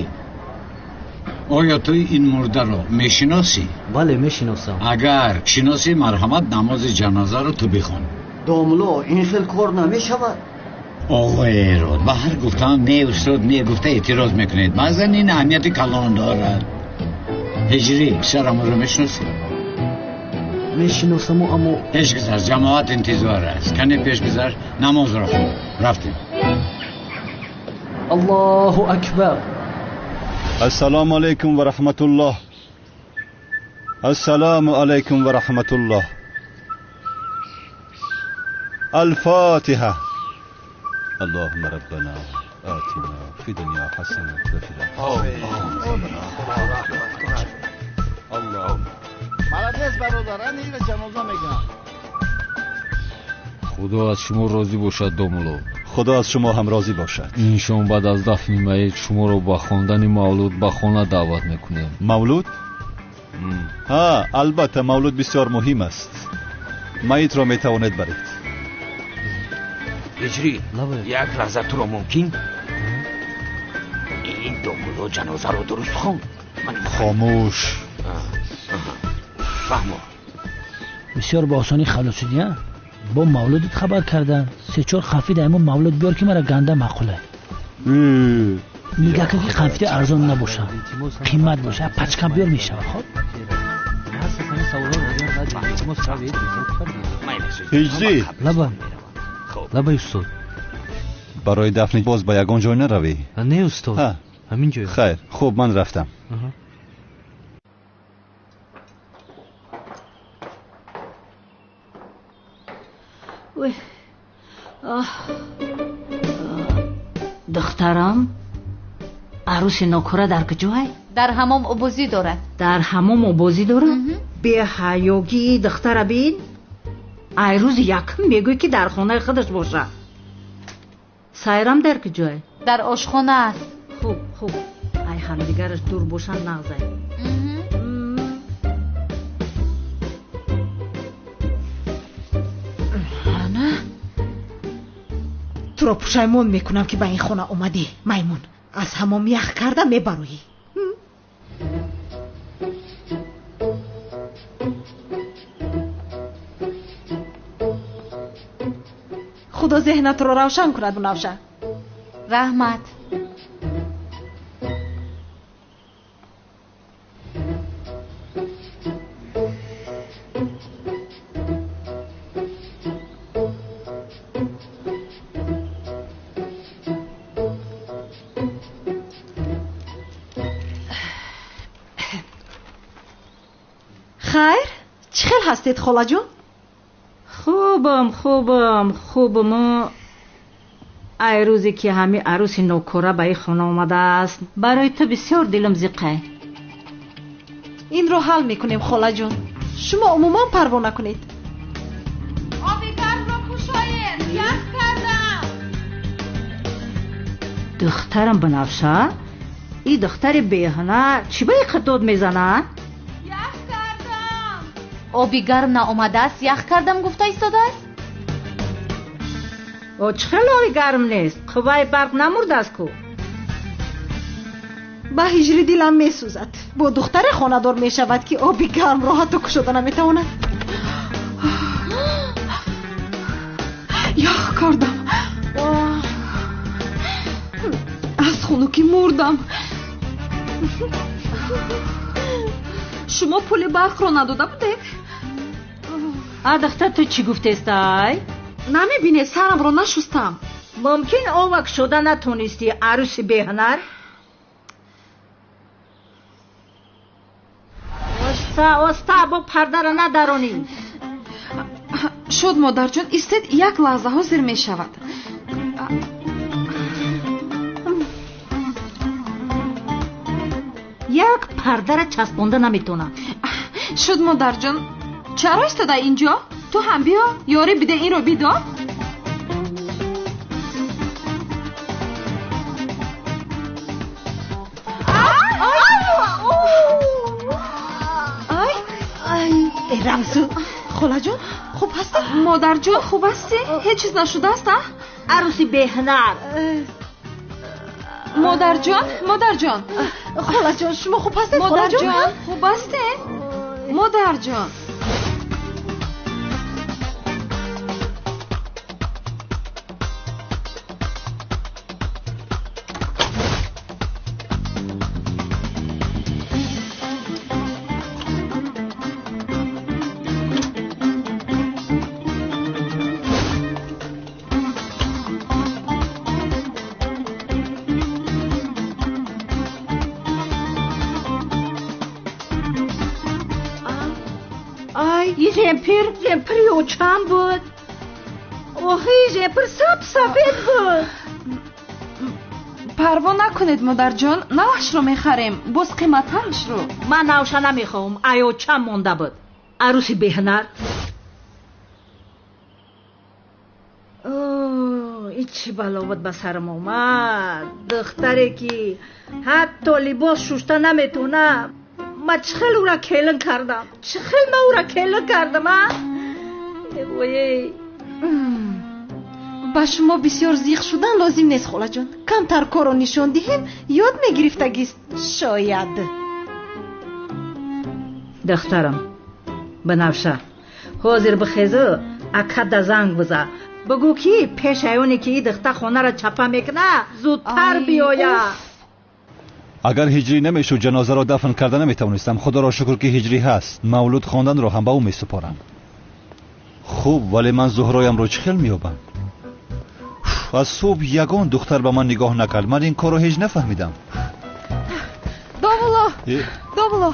Speaker 24: оё ту ин мурдаро мешиносӣ?
Speaker 3: Бале, мешиносам.
Speaker 24: Агар шиносӣ, марҳамат, намози ҷанозаро ту бихон.
Speaker 25: Домулло, ин хел кор намешавад.
Speaker 24: Оғои Эрод, ба ҳар гуфтаам не, устод, не гуфта эътироз мекунед. Баъзан ин аҳамияти калон дорад. Ҳиҷрӣ, писарамро мешиносӣ?
Speaker 3: Мешиносаму, аммо
Speaker 24: пеш гузар, ҷамоат интизор аст. Кане пеш гузар, намозро хон. Рафтем.
Speaker 3: Аллоҳу акбар.
Speaker 1: Ассалому алайкум ва раҳматуллоҳ. Ассалому алайкум ва раҳматуллоҳ. Алфотиҳа. Аллоҳумма роббана атина фи дунё ҳасана ва фил
Speaker 23: Аллоҳ.
Speaker 2: Молодец, бародар, ира ҷаноза мегӯям.
Speaker 19: Худо аз шумо розӣ бошад, домулло.
Speaker 1: Худо аз шумо ҳам розӣ бошад.
Speaker 19: Ин шом баъд аз дафни майит шуморо ба хондани мавлуд ба хона даъват мекунем.
Speaker 1: Мавлуд? Ҳа, албатта, мавлуд бисёр муҳим аст. Майитро метавонед баред.
Speaker 8: Ҳиҷрӣ, як лаҳза туро мумкин? Ин домулло ҷанозаро дуруст хонд.
Speaker 1: Хомӯш.
Speaker 8: Фаҳмо.
Speaker 14: Бисёр ба осонӣ халос шудӣ, а? Бо мавлудат хабар кардан. Се-чор қанфи даимо мавлуд биёр, ки мара ганда маъқула. Нигаҳ кун, ки қанфити арзон набошад, қимат бошад. Пачкам биёр, мешавад. Хоб,
Speaker 1: ҳиҷрӣ.
Speaker 14: Лаба.
Speaker 8: Хоб.
Speaker 3: Лабай устод.
Speaker 1: Барои дафни боз ба ягон ҷой наравӣ?
Speaker 3: Не устод, ҳамин ҷой.
Speaker 1: Хайр, хуб, ман рафтам.
Speaker 4: Духтарам, арӯси нокора дар куҷой?
Speaker 15: Дар ҳамом обозӣ дорад.
Speaker 4: Дар ҳамом обозӣ дорад? Беҳаёгии духтара бин. Ай рӯзи якум мегӯй, ки дар хонаи худаш бошад. Сайрам дар куҷой?
Speaker 15: Дар ошхона аст.
Speaker 4: Хуб, хуб, ай ҳамдигараш дур бошанд нағзай.
Speaker 5: Ана, туро пушаймон мекунам, ки ба ин хона омадӣ. Маймун, аз ҳамом ях карда мебароӣ. Худо зеҳнатро равшан кунад, Мунавша.
Speaker 15: Раҳмат.
Speaker 5: Хайр, чӣ хел ҳастед, холаҷон?
Speaker 4: Хубам, хубам, хубам. Ай рӯзе ки ҳами арӯси нокора ба ин хона омадааст, барои ту бисёр дилам зиқай.
Speaker 5: Инро ҳал мекунем, холаҷон. Шумо умуман парво накунед.
Speaker 17: Оби гармро кушоед, ях кардам.
Speaker 4: Духтарам Банафша, ин духтари беҳунар чӣ ба ин қад дод мезанад?
Speaker 17: Ях кардам.
Speaker 15: Оби гарм наомадааст, ях кардам гуфта истодааст?
Speaker 4: О, чӣ хел оби гарм нест? Қувваи барқ намурдааст ку?
Speaker 5: Ба ҳиҷри дилам месӯзад. Бо духтаре хонадор мешавад, ки оби гармро ҳатто кушода наметавонад.
Speaker 17: Ях кардам. Аз хунукӣ мурдам. Шумо пули барқро надода будед?
Speaker 4: А духтар, ту чӣ гуфтестай?
Speaker 17: Намебинед, сарамро нашустам.
Speaker 4: Мумкин ова кушода натонистӣ, арӯси беҳунар? Оста, оста, бо пардара надаронӣ.
Speaker 17: Шуд, модарҷон, истед, як лаҳза, ҳозир мешавад.
Speaker 4: Як пардара часпонда наметонам.
Speaker 17: Шуд, модарҷон, чаро истода инҷо? Ту ҳам биё, ёрӣ биде, инро бидор.
Speaker 5: Рамзу, холаҷон, хуб ҳастед?
Speaker 17: Модарҷон, хуб ҳастӣ? Ҳеҷ чиз нашудааст, а?
Speaker 4: Арӯси беҳунар.
Speaker 17: Модарҷон, модарҷон.
Speaker 5: Холаҷон, шумо хуб ҳастед?
Speaker 17: Модарҷон, хуб ҳастед? Модарҷон.
Speaker 4: Жемпир, жемпири очам буд. Охи, жемпир саб сафед буд.
Speaker 17: Парво накунед, модарҷон, навашро мехарем, боз қиматтарашро.
Speaker 4: Ман навша намехоҳам, ай очам монда буд. Арӯси беҳунар. Ин чӣ бало буд ба сарам омад? Духтаре ки ҳатто либос шушта наметавонад. Ма чӣ хел ӯра келин кардам? Чӣ хел ма ӯра келин кардам, а? Ой.
Speaker 5: Ба шумо бисёр зиқ шудан лозим нест, холаҷон. Камтар корро нишон диҳем, ёд мегирифтагист, шояд.
Speaker 4: Духтарам, Банафша, ҳозир бихезу акада занг биза. Бигӯ, ки пеш аёне ки и духта хонара чапа мекунад, зудтар биёяд.
Speaker 1: Агар ҳиҷрӣ намешуд, ҷанозаро дафн карда наметавонистам. Худоро шукр, ки ҳиҷрӣ ҳаст. Мавлуд хонданро ҳам ба ӯ месупорам. Хуб, вале ман Зуҳроямро чӣ хел меёбам? Аз субҳ ягон духтар ба ман нигоҳ накард. Ман ин корро ҳеҷ нафаҳмидам.
Speaker 5: Домулло, домулло,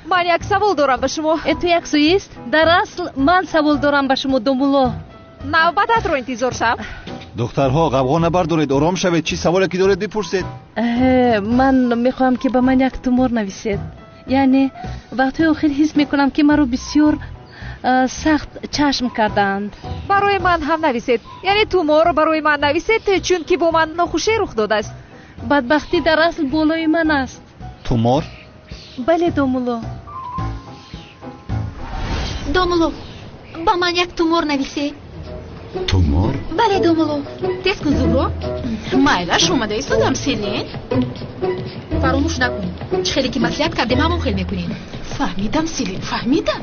Speaker 5: ман як савол дорам ба шумо.
Speaker 15: Ту як суист? Дар асл ман савол дорам ба шумо, домулло.
Speaker 5: Навбататро интизор шав.
Speaker 1: Духтарҳо, ғавғо набардоред, ором шавед. Чӣ саволе ки доред бипурсед.
Speaker 15: Ман мехоҳам ки ба ман як тумор нависед. Яъне вақтҳои охир ҳис мекунам ки маро бисёр сахт чашм кардаанд.
Speaker 5: Барои ман ҳам нависед. Яъне туморро барои ман нависед, чунки бо ман нохушӣ рух додааст.
Speaker 15: Бадбахтӣ дар асл болои ман аст.
Speaker 1: Тумор?
Speaker 15: Бале, домулло.
Speaker 6: Домулло, ба ман як тумор нависед.
Speaker 24: Тумор?
Speaker 6: Бале, домулло. Тез кун, Зуҳро.
Speaker 7: Майлаш, омада истодам, Селин.
Speaker 6: Фаромӯш накун. Чӣ хеле ки маслиҳат кардем, ҳамон хел мекунем.
Speaker 7: Фаҳмидам, Селин, фаҳмидам.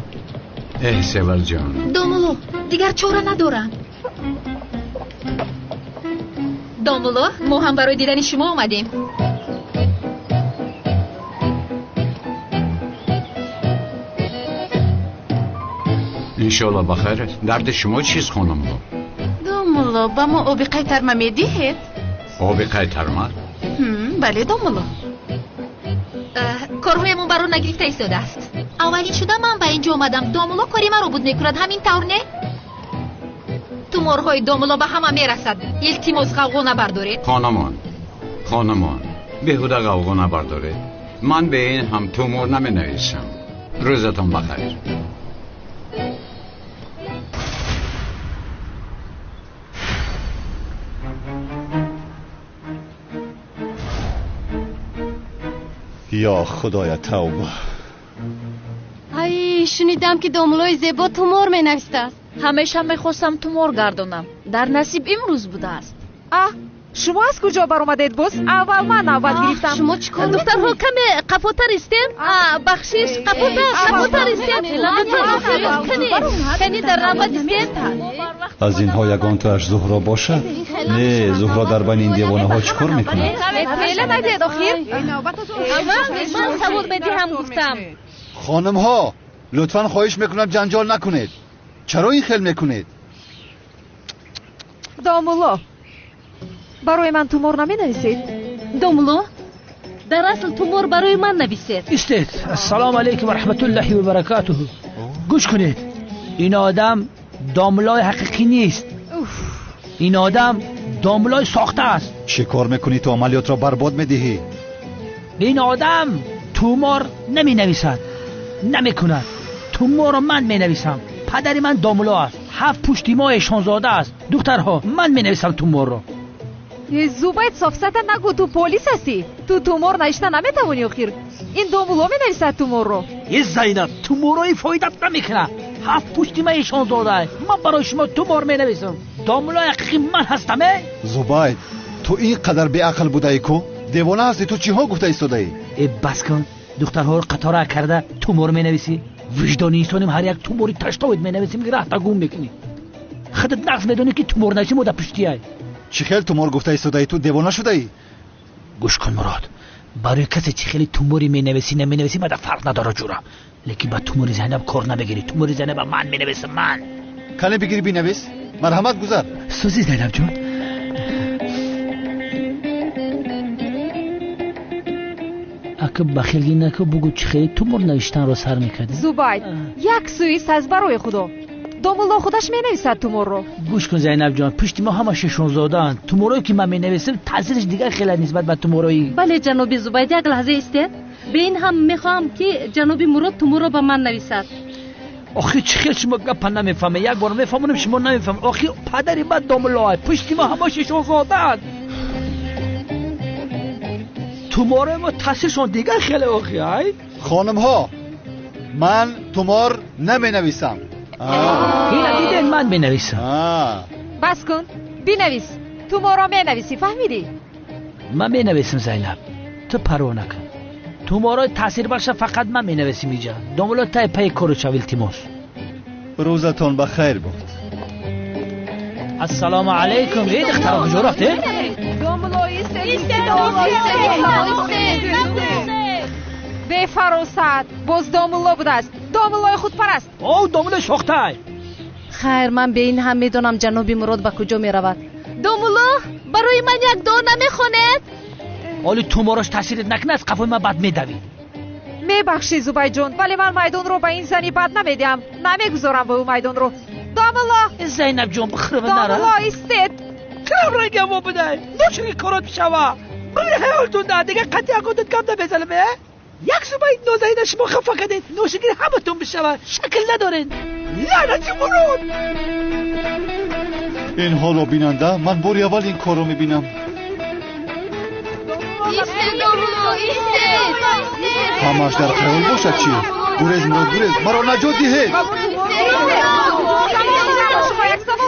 Speaker 24: Эҳ, Севалҷон.
Speaker 6: Домулло, дигар чора надорам. Домулло, мо ҳам барои дидани шумо омадем.
Speaker 24: Иншоалло ба хайр аст. Дарди шумо чист, хонумло?
Speaker 7: Домулло, ба мо оби қайтарма медиҳед?
Speaker 24: Оби қайтарма?
Speaker 7: Бале, домулло.
Speaker 6: Корҳоямон баро нагирифта истодааст. Аввалин шуда ман ба инҷо омадам. Домулло кори маро буд мекунад, ҳамин тавр не? Туморҳои домулло ба ҳама мерасад. Илтимос, ғавғо набардоред.
Speaker 24: Хонумон, хонумон, беҳуда ғавғо набардоред. Ман бе ин ҳам тумор наменависам. Рӯзатон ба хайр.
Speaker 1: Ё худоя, тавба.
Speaker 9: Ай, шунидам ки домуллои зебо тумор менавистааст.
Speaker 16: Ҳамеша мехостам тумор гардонам. Дар насиб имрӯз будааст.
Speaker 5: А, шумо аз куҷо баромадед боз? Аввал ман навбат гирифтам.
Speaker 9: Шумо чӣ кор?
Speaker 15: Духтарҳо, каме қафотар истем. Бахшиш, қафотар, қафотар истем. Кани дар навбат истем.
Speaker 1: Аз инҳо ягонтоаш Зуҳро бошад? Не, Зуҳро дар байни ин девонаҳо чӣ кор мекунад?
Speaker 5: Феъла надиҳед охир.
Speaker 15: Ман савол медиҳам, гуфтам.
Speaker 1: Хонумҳо, лутфан хоҳиш мекунам ҷанҷол накунед. Чаро ин хел мекунед?
Speaker 5: Домулло, барои ман тумор наменависед?
Speaker 15: Домулло, дар асл тумор барои ман нависед.
Speaker 14: Истед. Ассалому алайкум ва раҳматуллоҳи ва баракатуҳу. Гӯш кунед, ин одам домуллои ҳақиқӣ нест. Ин одам домуллои сохта аст.
Speaker 1: Чӣ кор мекунӣ? Ту амалиётро барбод медиҳӣ.
Speaker 14: Ин одам тумор наменависад, намекунад. Туморро ман менависам. Падари ман домулло аст. Ҳафт пушти мо эшонзода аст. Духтарҳо, ман менависам туморро.
Speaker 5: Зубайд, софсата нагӯ, ту полис ҳастӣ. Ту тумор навишта наметавонӣ охир. Ин домулло менависад туморро.
Speaker 14: Э, Зайнаб, туморҳои фоидат намекунад. Ҳафт пушти ман эшонзода. Ман барои шумо тумор менависам. Домуллои ҳақиқӣ ман ҳастам, э?
Speaker 1: Зубайд, ту ин қадар беақл будаӣ ку? Девона ҳастӣ, ту чиҳо гуфта истодаӣ?
Speaker 14: Э, бас кун. Духтарҳоро қатора карда тумор менависӣ. Виҷдони инсоним ҳар як тумори таштовид менависим, ки раҳта гум мекунӣ. Худат нағз медонӣ ки тумор нависӣ мо дар пуштиай.
Speaker 1: Чӣ хел тумор гуфта истодаӣ? Ту девона шудаӣ?
Speaker 14: Гӯш кун, Мурод, барои касе чӣ хеле тумори менависӣ наменависӣ мада фарқ надорад, ҷура. Лекин ба тумори Зайнаб кор намегирӣ. Тумори Зайнаба ман менависам, ман.
Speaker 1: Кане бигирӣ бинавис. Марҳамат, гузар.
Speaker 14: Сӯзи Зайнаб ҷон. Ака бахилгӣ наку, бугӯ чӣ хеле тумор навиштанро сар мекардӣ?
Speaker 5: Зубайд, як суист аз барои худо. Домулло худаш менависад туморро.
Speaker 14: Гӯш кун, Зайнаб ҷон, пушти мо ҳама шешонзодаанд. Туморое ки ман менависам таъсираш дигар хеле нисбат ба туморои.
Speaker 15: Бале, ҷаноби Зубайд, як лаҳза истед. Бе ин ҳам мехоҳам ки ҷаноби Мурод туморро ба ман нависад.
Speaker 14: Охир чӣ хел шумо гапа намефаҳмед? Як бор мефаҳмонем, шумо намефаҳмед. Охир падари ман домуллоа, пушти мо ҳама шешонзодаанд. Туморои мо таъсиршон дигар хеле охи, ай?
Speaker 1: Хонумҳо, ман тумор наменависам.
Speaker 14: Ина дидед, ман менависам.
Speaker 5: Бас кун, бинавис. Туморро менависӣ, фаҳмидӣ?
Speaker 14: Ман менависам, Зайнаб, ту парво накун. Туморои таъсирбахша фақат ман менависим иҷа. Домулло тай пайи кору шав, илтимос.
Speaker 1: Рӯзатон ба хайр буд.
Speaker 14: Ассалому алайкум. Эй, духтаро, куҷо рафтед?
Speaker 5: Бефаросат, боз домулло будааст. Домуллои худпараст.
Speaker 14: О, домуллои сохтай.
Speaker 15: Хайр, ман бе ин ҳам медонам ҷаноби Мурод ба куҷо меравад. Домулло,
Speaker 6: Барои ман як дуо намехонед?
Speaker 14: Ҳоли туморош таъсирит накунад, аз қафои ман бад медавӣ.
Speaker 5: Мебахшӣ, Зубайдҷон, вале ман майдонро ба ин зани бад намедиҳам. Намегузорам ба ӯ майдонро. Домулло!
Speaker 14: Зайнабҷон, бихӯрва нара.
Speaker 5: Домулло, истед!
Speaker 14: Кирам рангамо бидай? Ношуки корот бишава. Бибир ҳаёлтунда, дигар қатъи ягонтон гап намезанам, э? Як Зубайд нозанина шумо хафа кардед, ношукри ҳаматон бишава. Шакл надоред. Лаънати Мурод!
Speaker 1: Ин ҳоло бинанда, ман бори аввал ин корро мебинам.
Speaker 9: Истед, домулло, истед!
Speaker 1: Ҳамааш дар хаёл бошад чӣ? Гурез, Мурод, гурез, маро наҷот диҳед!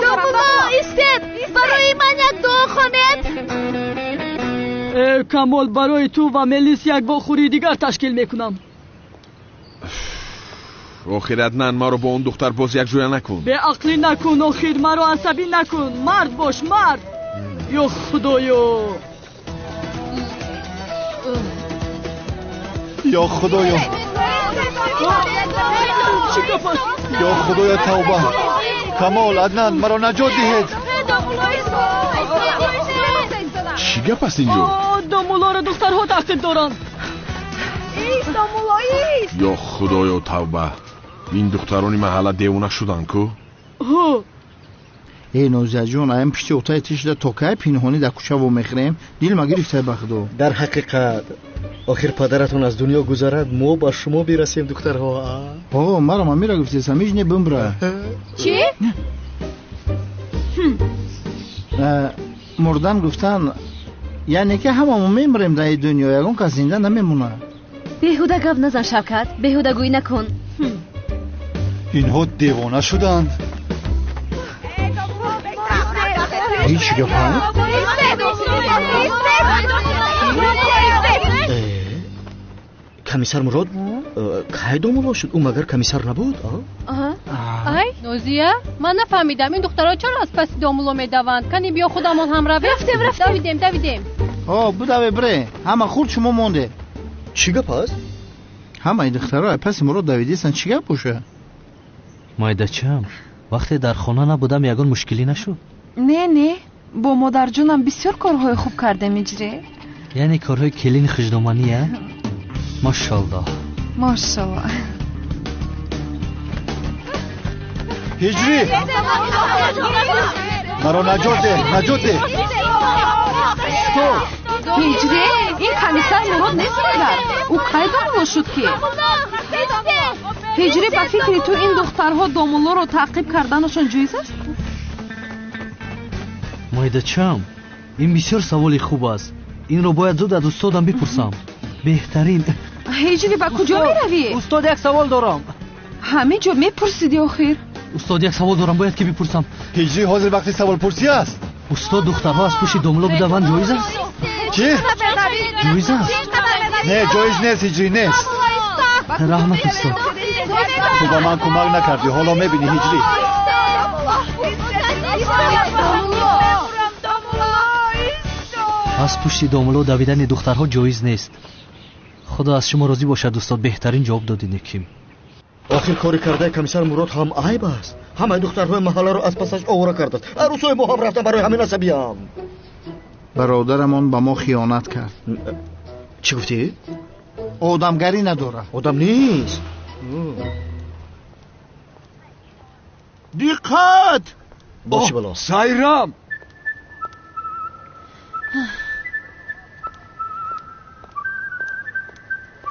Speaker 6: Домулло, истед! Барои ман як дуо хонед!
Speaker 16: Э, Камол, барои ту ва Мелис як вохӯрии дигар ташкил мекунам.
Speaker 10: Охир, Аднан, маро бо он духтар боз якҷоя накун.
Speaker 16: Беақлӣ накун, охир, маро асабӣ накун. Мард бош, мард. Ё Худоё!
Speaker 1: Ё Худоё!
Speaker 16: Чӣ гап аст?
Speaker 1: Ё Худоё, тавба! Камол, Аднан, маро наҷот диҳед!
Speaker 10: Чӣ гап аст инҷо?
Speaker 16: Домуллоро духтарҳо таъқиб доранд.
Speaker 4: Ист, домулло, ист!
Speaker 10: Ё Худоё, тавба! Ин духтарони маҳалла девона шуданд ку?
Speaker 16: Ҳо.
Speaker 2: Эй, Нозияҷон, аям пишти отаи тишда то кай пинҳонӣ дар кӯча вомехӯрем? Дилма гирифтай ба Худо.
Speaker 25: Дар ҳақиқат, охир падаратон аз дунё гузарад, мо ба шумо бирасем, духтарҳо.
Speaker 2: О, маро мамира гуфтесам, ҳеҷ не бимбра.
Speaker 6: Чӣ?
Speaker 2: Мурдан гуфтан, яъне ки ҳамамо мемирем дар ин дунё, ягон кас зинда намемонад.
Speaker 15: Беҳуда гап назан, Шавкат, беҳудагӯӣ накун.
Speaker 1: Инҳо девона шуданд.
Speaker 2: Ҳеҷ гап?
Speaker 25: Комиссар Мурод кай домулло шуд? Ӯ магар комиссар набуд?
Speaker 9: Ай, Нозия, ман нафаҳмидам, ин духтарҳо чаро аз паси домулло медаванд? Кани биё худамон ҳам равем.
Speaker 15: Рафтем, рафтем.
Speaker 9: Давидем, давидем.
Speaker 2: О, будаве бре, ҳама хурд шумо монде.
Speaker 25: Чӣ гап аст?
Speaker 2: Ҳамаи духтарҳо аз паси Мурод давидистанд, чӣ гап боша?
Speaker 3: Майдачам, вақте дар хона набудам, ягон мушкилӣ нашуд?
Speaker 5: Не, не, бо модарҷонам бисёр корҳои хуб кардем, иҷре.
Speaker 3: Яъне корҳои келини хуждоманӣ, а? Машаллоҳ.
Speaker 5: Машаллоҳ.
Speaker 1: Ҳиҷрӣ! Маро наҷот деҳ, наҷот деҳ!
Speaker 5: Ҳиҷрӣ, ин комиссар Мурод нест магар? Ӯ кай домулло шуд ки? Ҳиҷрӣ, ба фикри ту ин духтарҳо домуллоро таъқиб карданашон ҷоиз аст?
Speaker 3: Майдачам, ин бисёр саволи хуб аст. Инро бояд зуд аз устодам бипурсам. Беҳтарин.
Speaker 5: Ҳиҷрӣ, ба куҷо меравӣ?
Speaker 3: Устод, як савол дорам.
Speaker 5: Ҳамин ҷо мепурсидӣ охир.
Speaker 3: Устод, як савол дорам, бояд ки бипурсам.
Speaker 1: Ҳиҷрӣ, ҳозир вақти саволпурсӣ аст.
Speaker 3: Устод, духтарҳо аз пушти домулло бидаванд ҷоиз аст?
Speaker 1: Чӣ?
Speaker 3: Ҷоиз аст?
Speaker 1: Не, ҷоиз нест, ҳиҷрӣ, нест.
Speaker 3: Раҳмат, устод.
Speaker 1: Ту ба ман кӯмак накардӣ, ҳоло мебинӣ, ҳиҷрӣ.
Speaker 3: Аз пушти домулло давидани духтарҳо ҷоиз нест. Худо аз шумо розӣ бошад, устод, беҳтарин ҷавоб додед, Неким.
Speaker 25: Охир кори кардаи комиссар Мурод ҳам айб аст. Ҳамаи духтарҳои маҳалларо аз пасаш овора кардааст. Арӯсҳои мо ҳам рафтан барои ҳамин асабиям.
Speaker 2: Бародарамон ба мо хиёнат кард.
Speaker 25: Чӣ гуфтӣ?
Speaker 2: Одамгарӣ надорад.
Speaker 25: Одам нест.
Speaker 23: Диққат!
Speaker 25: Боши бало.
Speaker 23: Сайрам!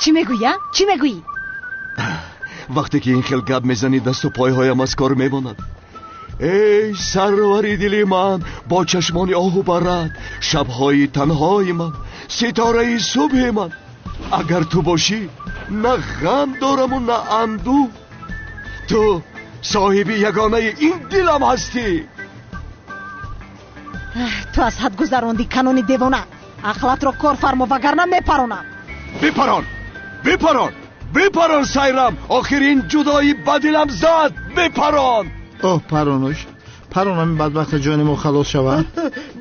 Speaker 7: Чӣ мегӯӣ, а? Чӣ мегӯӣ?
Speaker 23: Вақте ки ин хел гап мезанӣ, дасту пойҳоям аз кор мемонад. Эй сарвари дили ман, бо чашмони оҳу барад, шабҳои танҳои ман, ситораи субҳи ман. Агар ту бошӣ, на ғам дораму на андӯ. Ту соҳиби ягонаи ин дилам ҳастӣ.
Speaker 7: Ту аз ҳад гузарондӣ, канони девона. Ақлатро кор фармо, вагарна мепаронам.
Speaker 23: Бипарон, бипарон, бипарон, Сайрам. Охир ин ҷудоӣ ба дилам зад. Бипарон.
Speaker 2: Оҳ, паронуш, парон, ҳамин бадбахта ҷони мо халос шавад.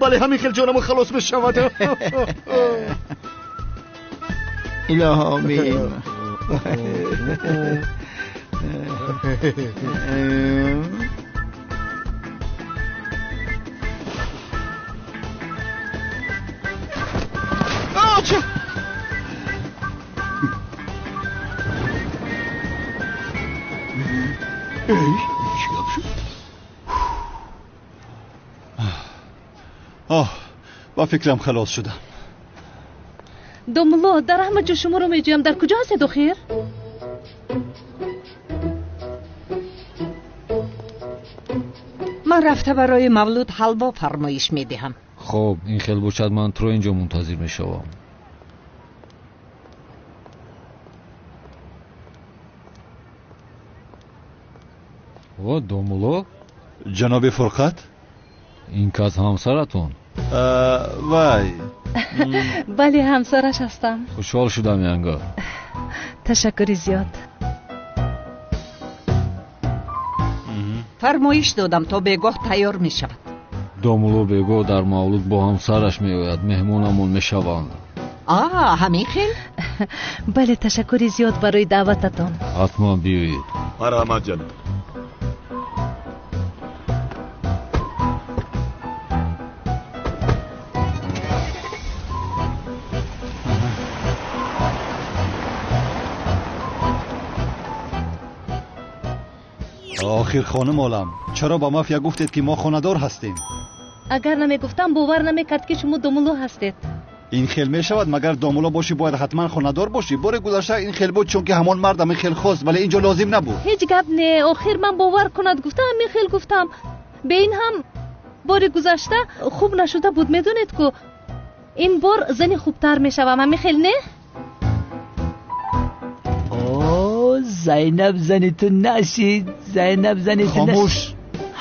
Speaker 25: Бале, ҳамин хел ҷонамо халос мешавад.
Speaker 2: Илоҳо омин.
Speaker 23: Чӣ гап шуд?
Speaker 1: Оҳ, ба фикрам халос шудам.
Speaker 15: Домулло, дар ҳама ҷо шуморо меҷӯям. Дар куҷо ҳастед охир?
Speaker 11: Ман рафта барои мавлуд ҳалво фармоиш медиҳам.
Speaker 19: Хоб, ин хел бошад, ман туро инҷо мунтазир мешавам. О, домулло.
Speaker 1: Ҷаноби Фурқат?
Speaker 19: Ин кас ҳамсаратон?
Speaker 1: Вай.
Speaker 15: Бале, ҳамсараш ҳастам.
Speaker 19: Хушҳол шудам, янга.
Speaker 15: Ташаккури зиёд.
Speaker 11: Фармоиш додам, то бегоҳ тайёр мешавад.
Speaker 19: Домулло бегоҳ дар мавлуд бо ҳамсараш меояд, меҳмонамон мешаванд.
Speaker 11: А, ҳамин хел?
Speaker 15: Бале, ташаккури зиёд барои даъвататон.
Speaker 19: Ҳатман биёед.
Speaker 23: Марҳамат, ҷаноб.
Speaker 1: Охир хонум Олам, чаро ба мафия гуфтед, ки мо хонадор ҳастем?
Speaker 15: Агар намегуфтам, бовар намекард, ки шумо домулло ҳастед.
Speaker 1: Ин хел мешавад, магар домулло бошӣ бояд ҳатман хонадор бошӣ? Бори гузашта ин хел буд, чунки ҳамон мард ҳамин хел хост, вале инҷо лозим набуд.
Speaker 15: Ҳеҷ гап не, охир ман бовар кунад гуфтам, ҳамин хел гуфтам. Бе ин ҳам бори гузашта хуб нашуда буд, медонед ку. Ин бор зани хубтар мешавам, ҳамин хел не?
Speaker 14: Зайнаб зани ту нашид, Зайнаб зани ту.
Speaker 1: Хомӯш.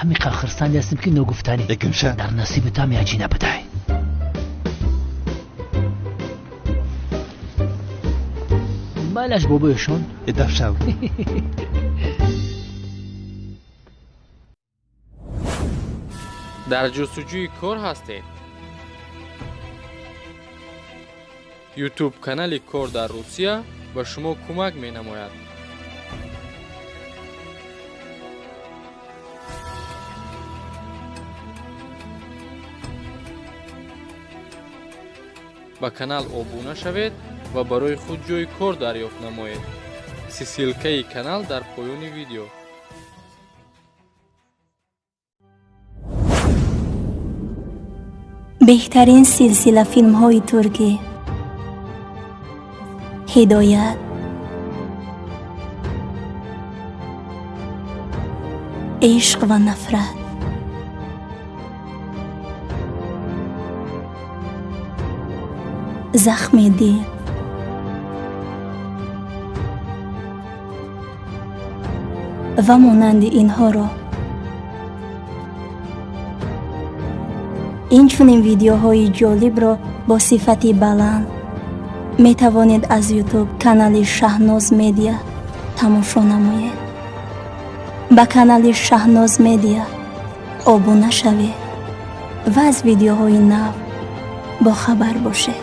Speaker 14: Ҳамин қадр хурсанде ҳастем, ки ногуфтанӣ.
Speaker 1: Экимша.
Speaker 14: Дар насиби ту ҳам яҷина будай. Майлаш, бобоёшон.
Speaker 1: Дафшав.
Speaker 12: Дар ҷустуҷӯи кор ҳастед? Ютуб канали Кор дар Русия ба шумо кӯмак менамояд. Ба канал обуна шавед ва барои худ ҷойи кор дарёфт намоед. Ссилкаи канал дар поёни видео.
Speaker 13: Беҳтарин силсила филмҳои туркӣ: Ҳидоят, Ишқ ва нафрат, Захми дил, ва монанди инҳоро. Инчунин видеоҳои ҷолибро бо сифати баланд метавонед аз Ютуб канали Шаҳноз Медиа тамошо намоед. Ба канали Шаҳноз Медиа обуна шавед ва аз видеоҳои нав бохабар бошед.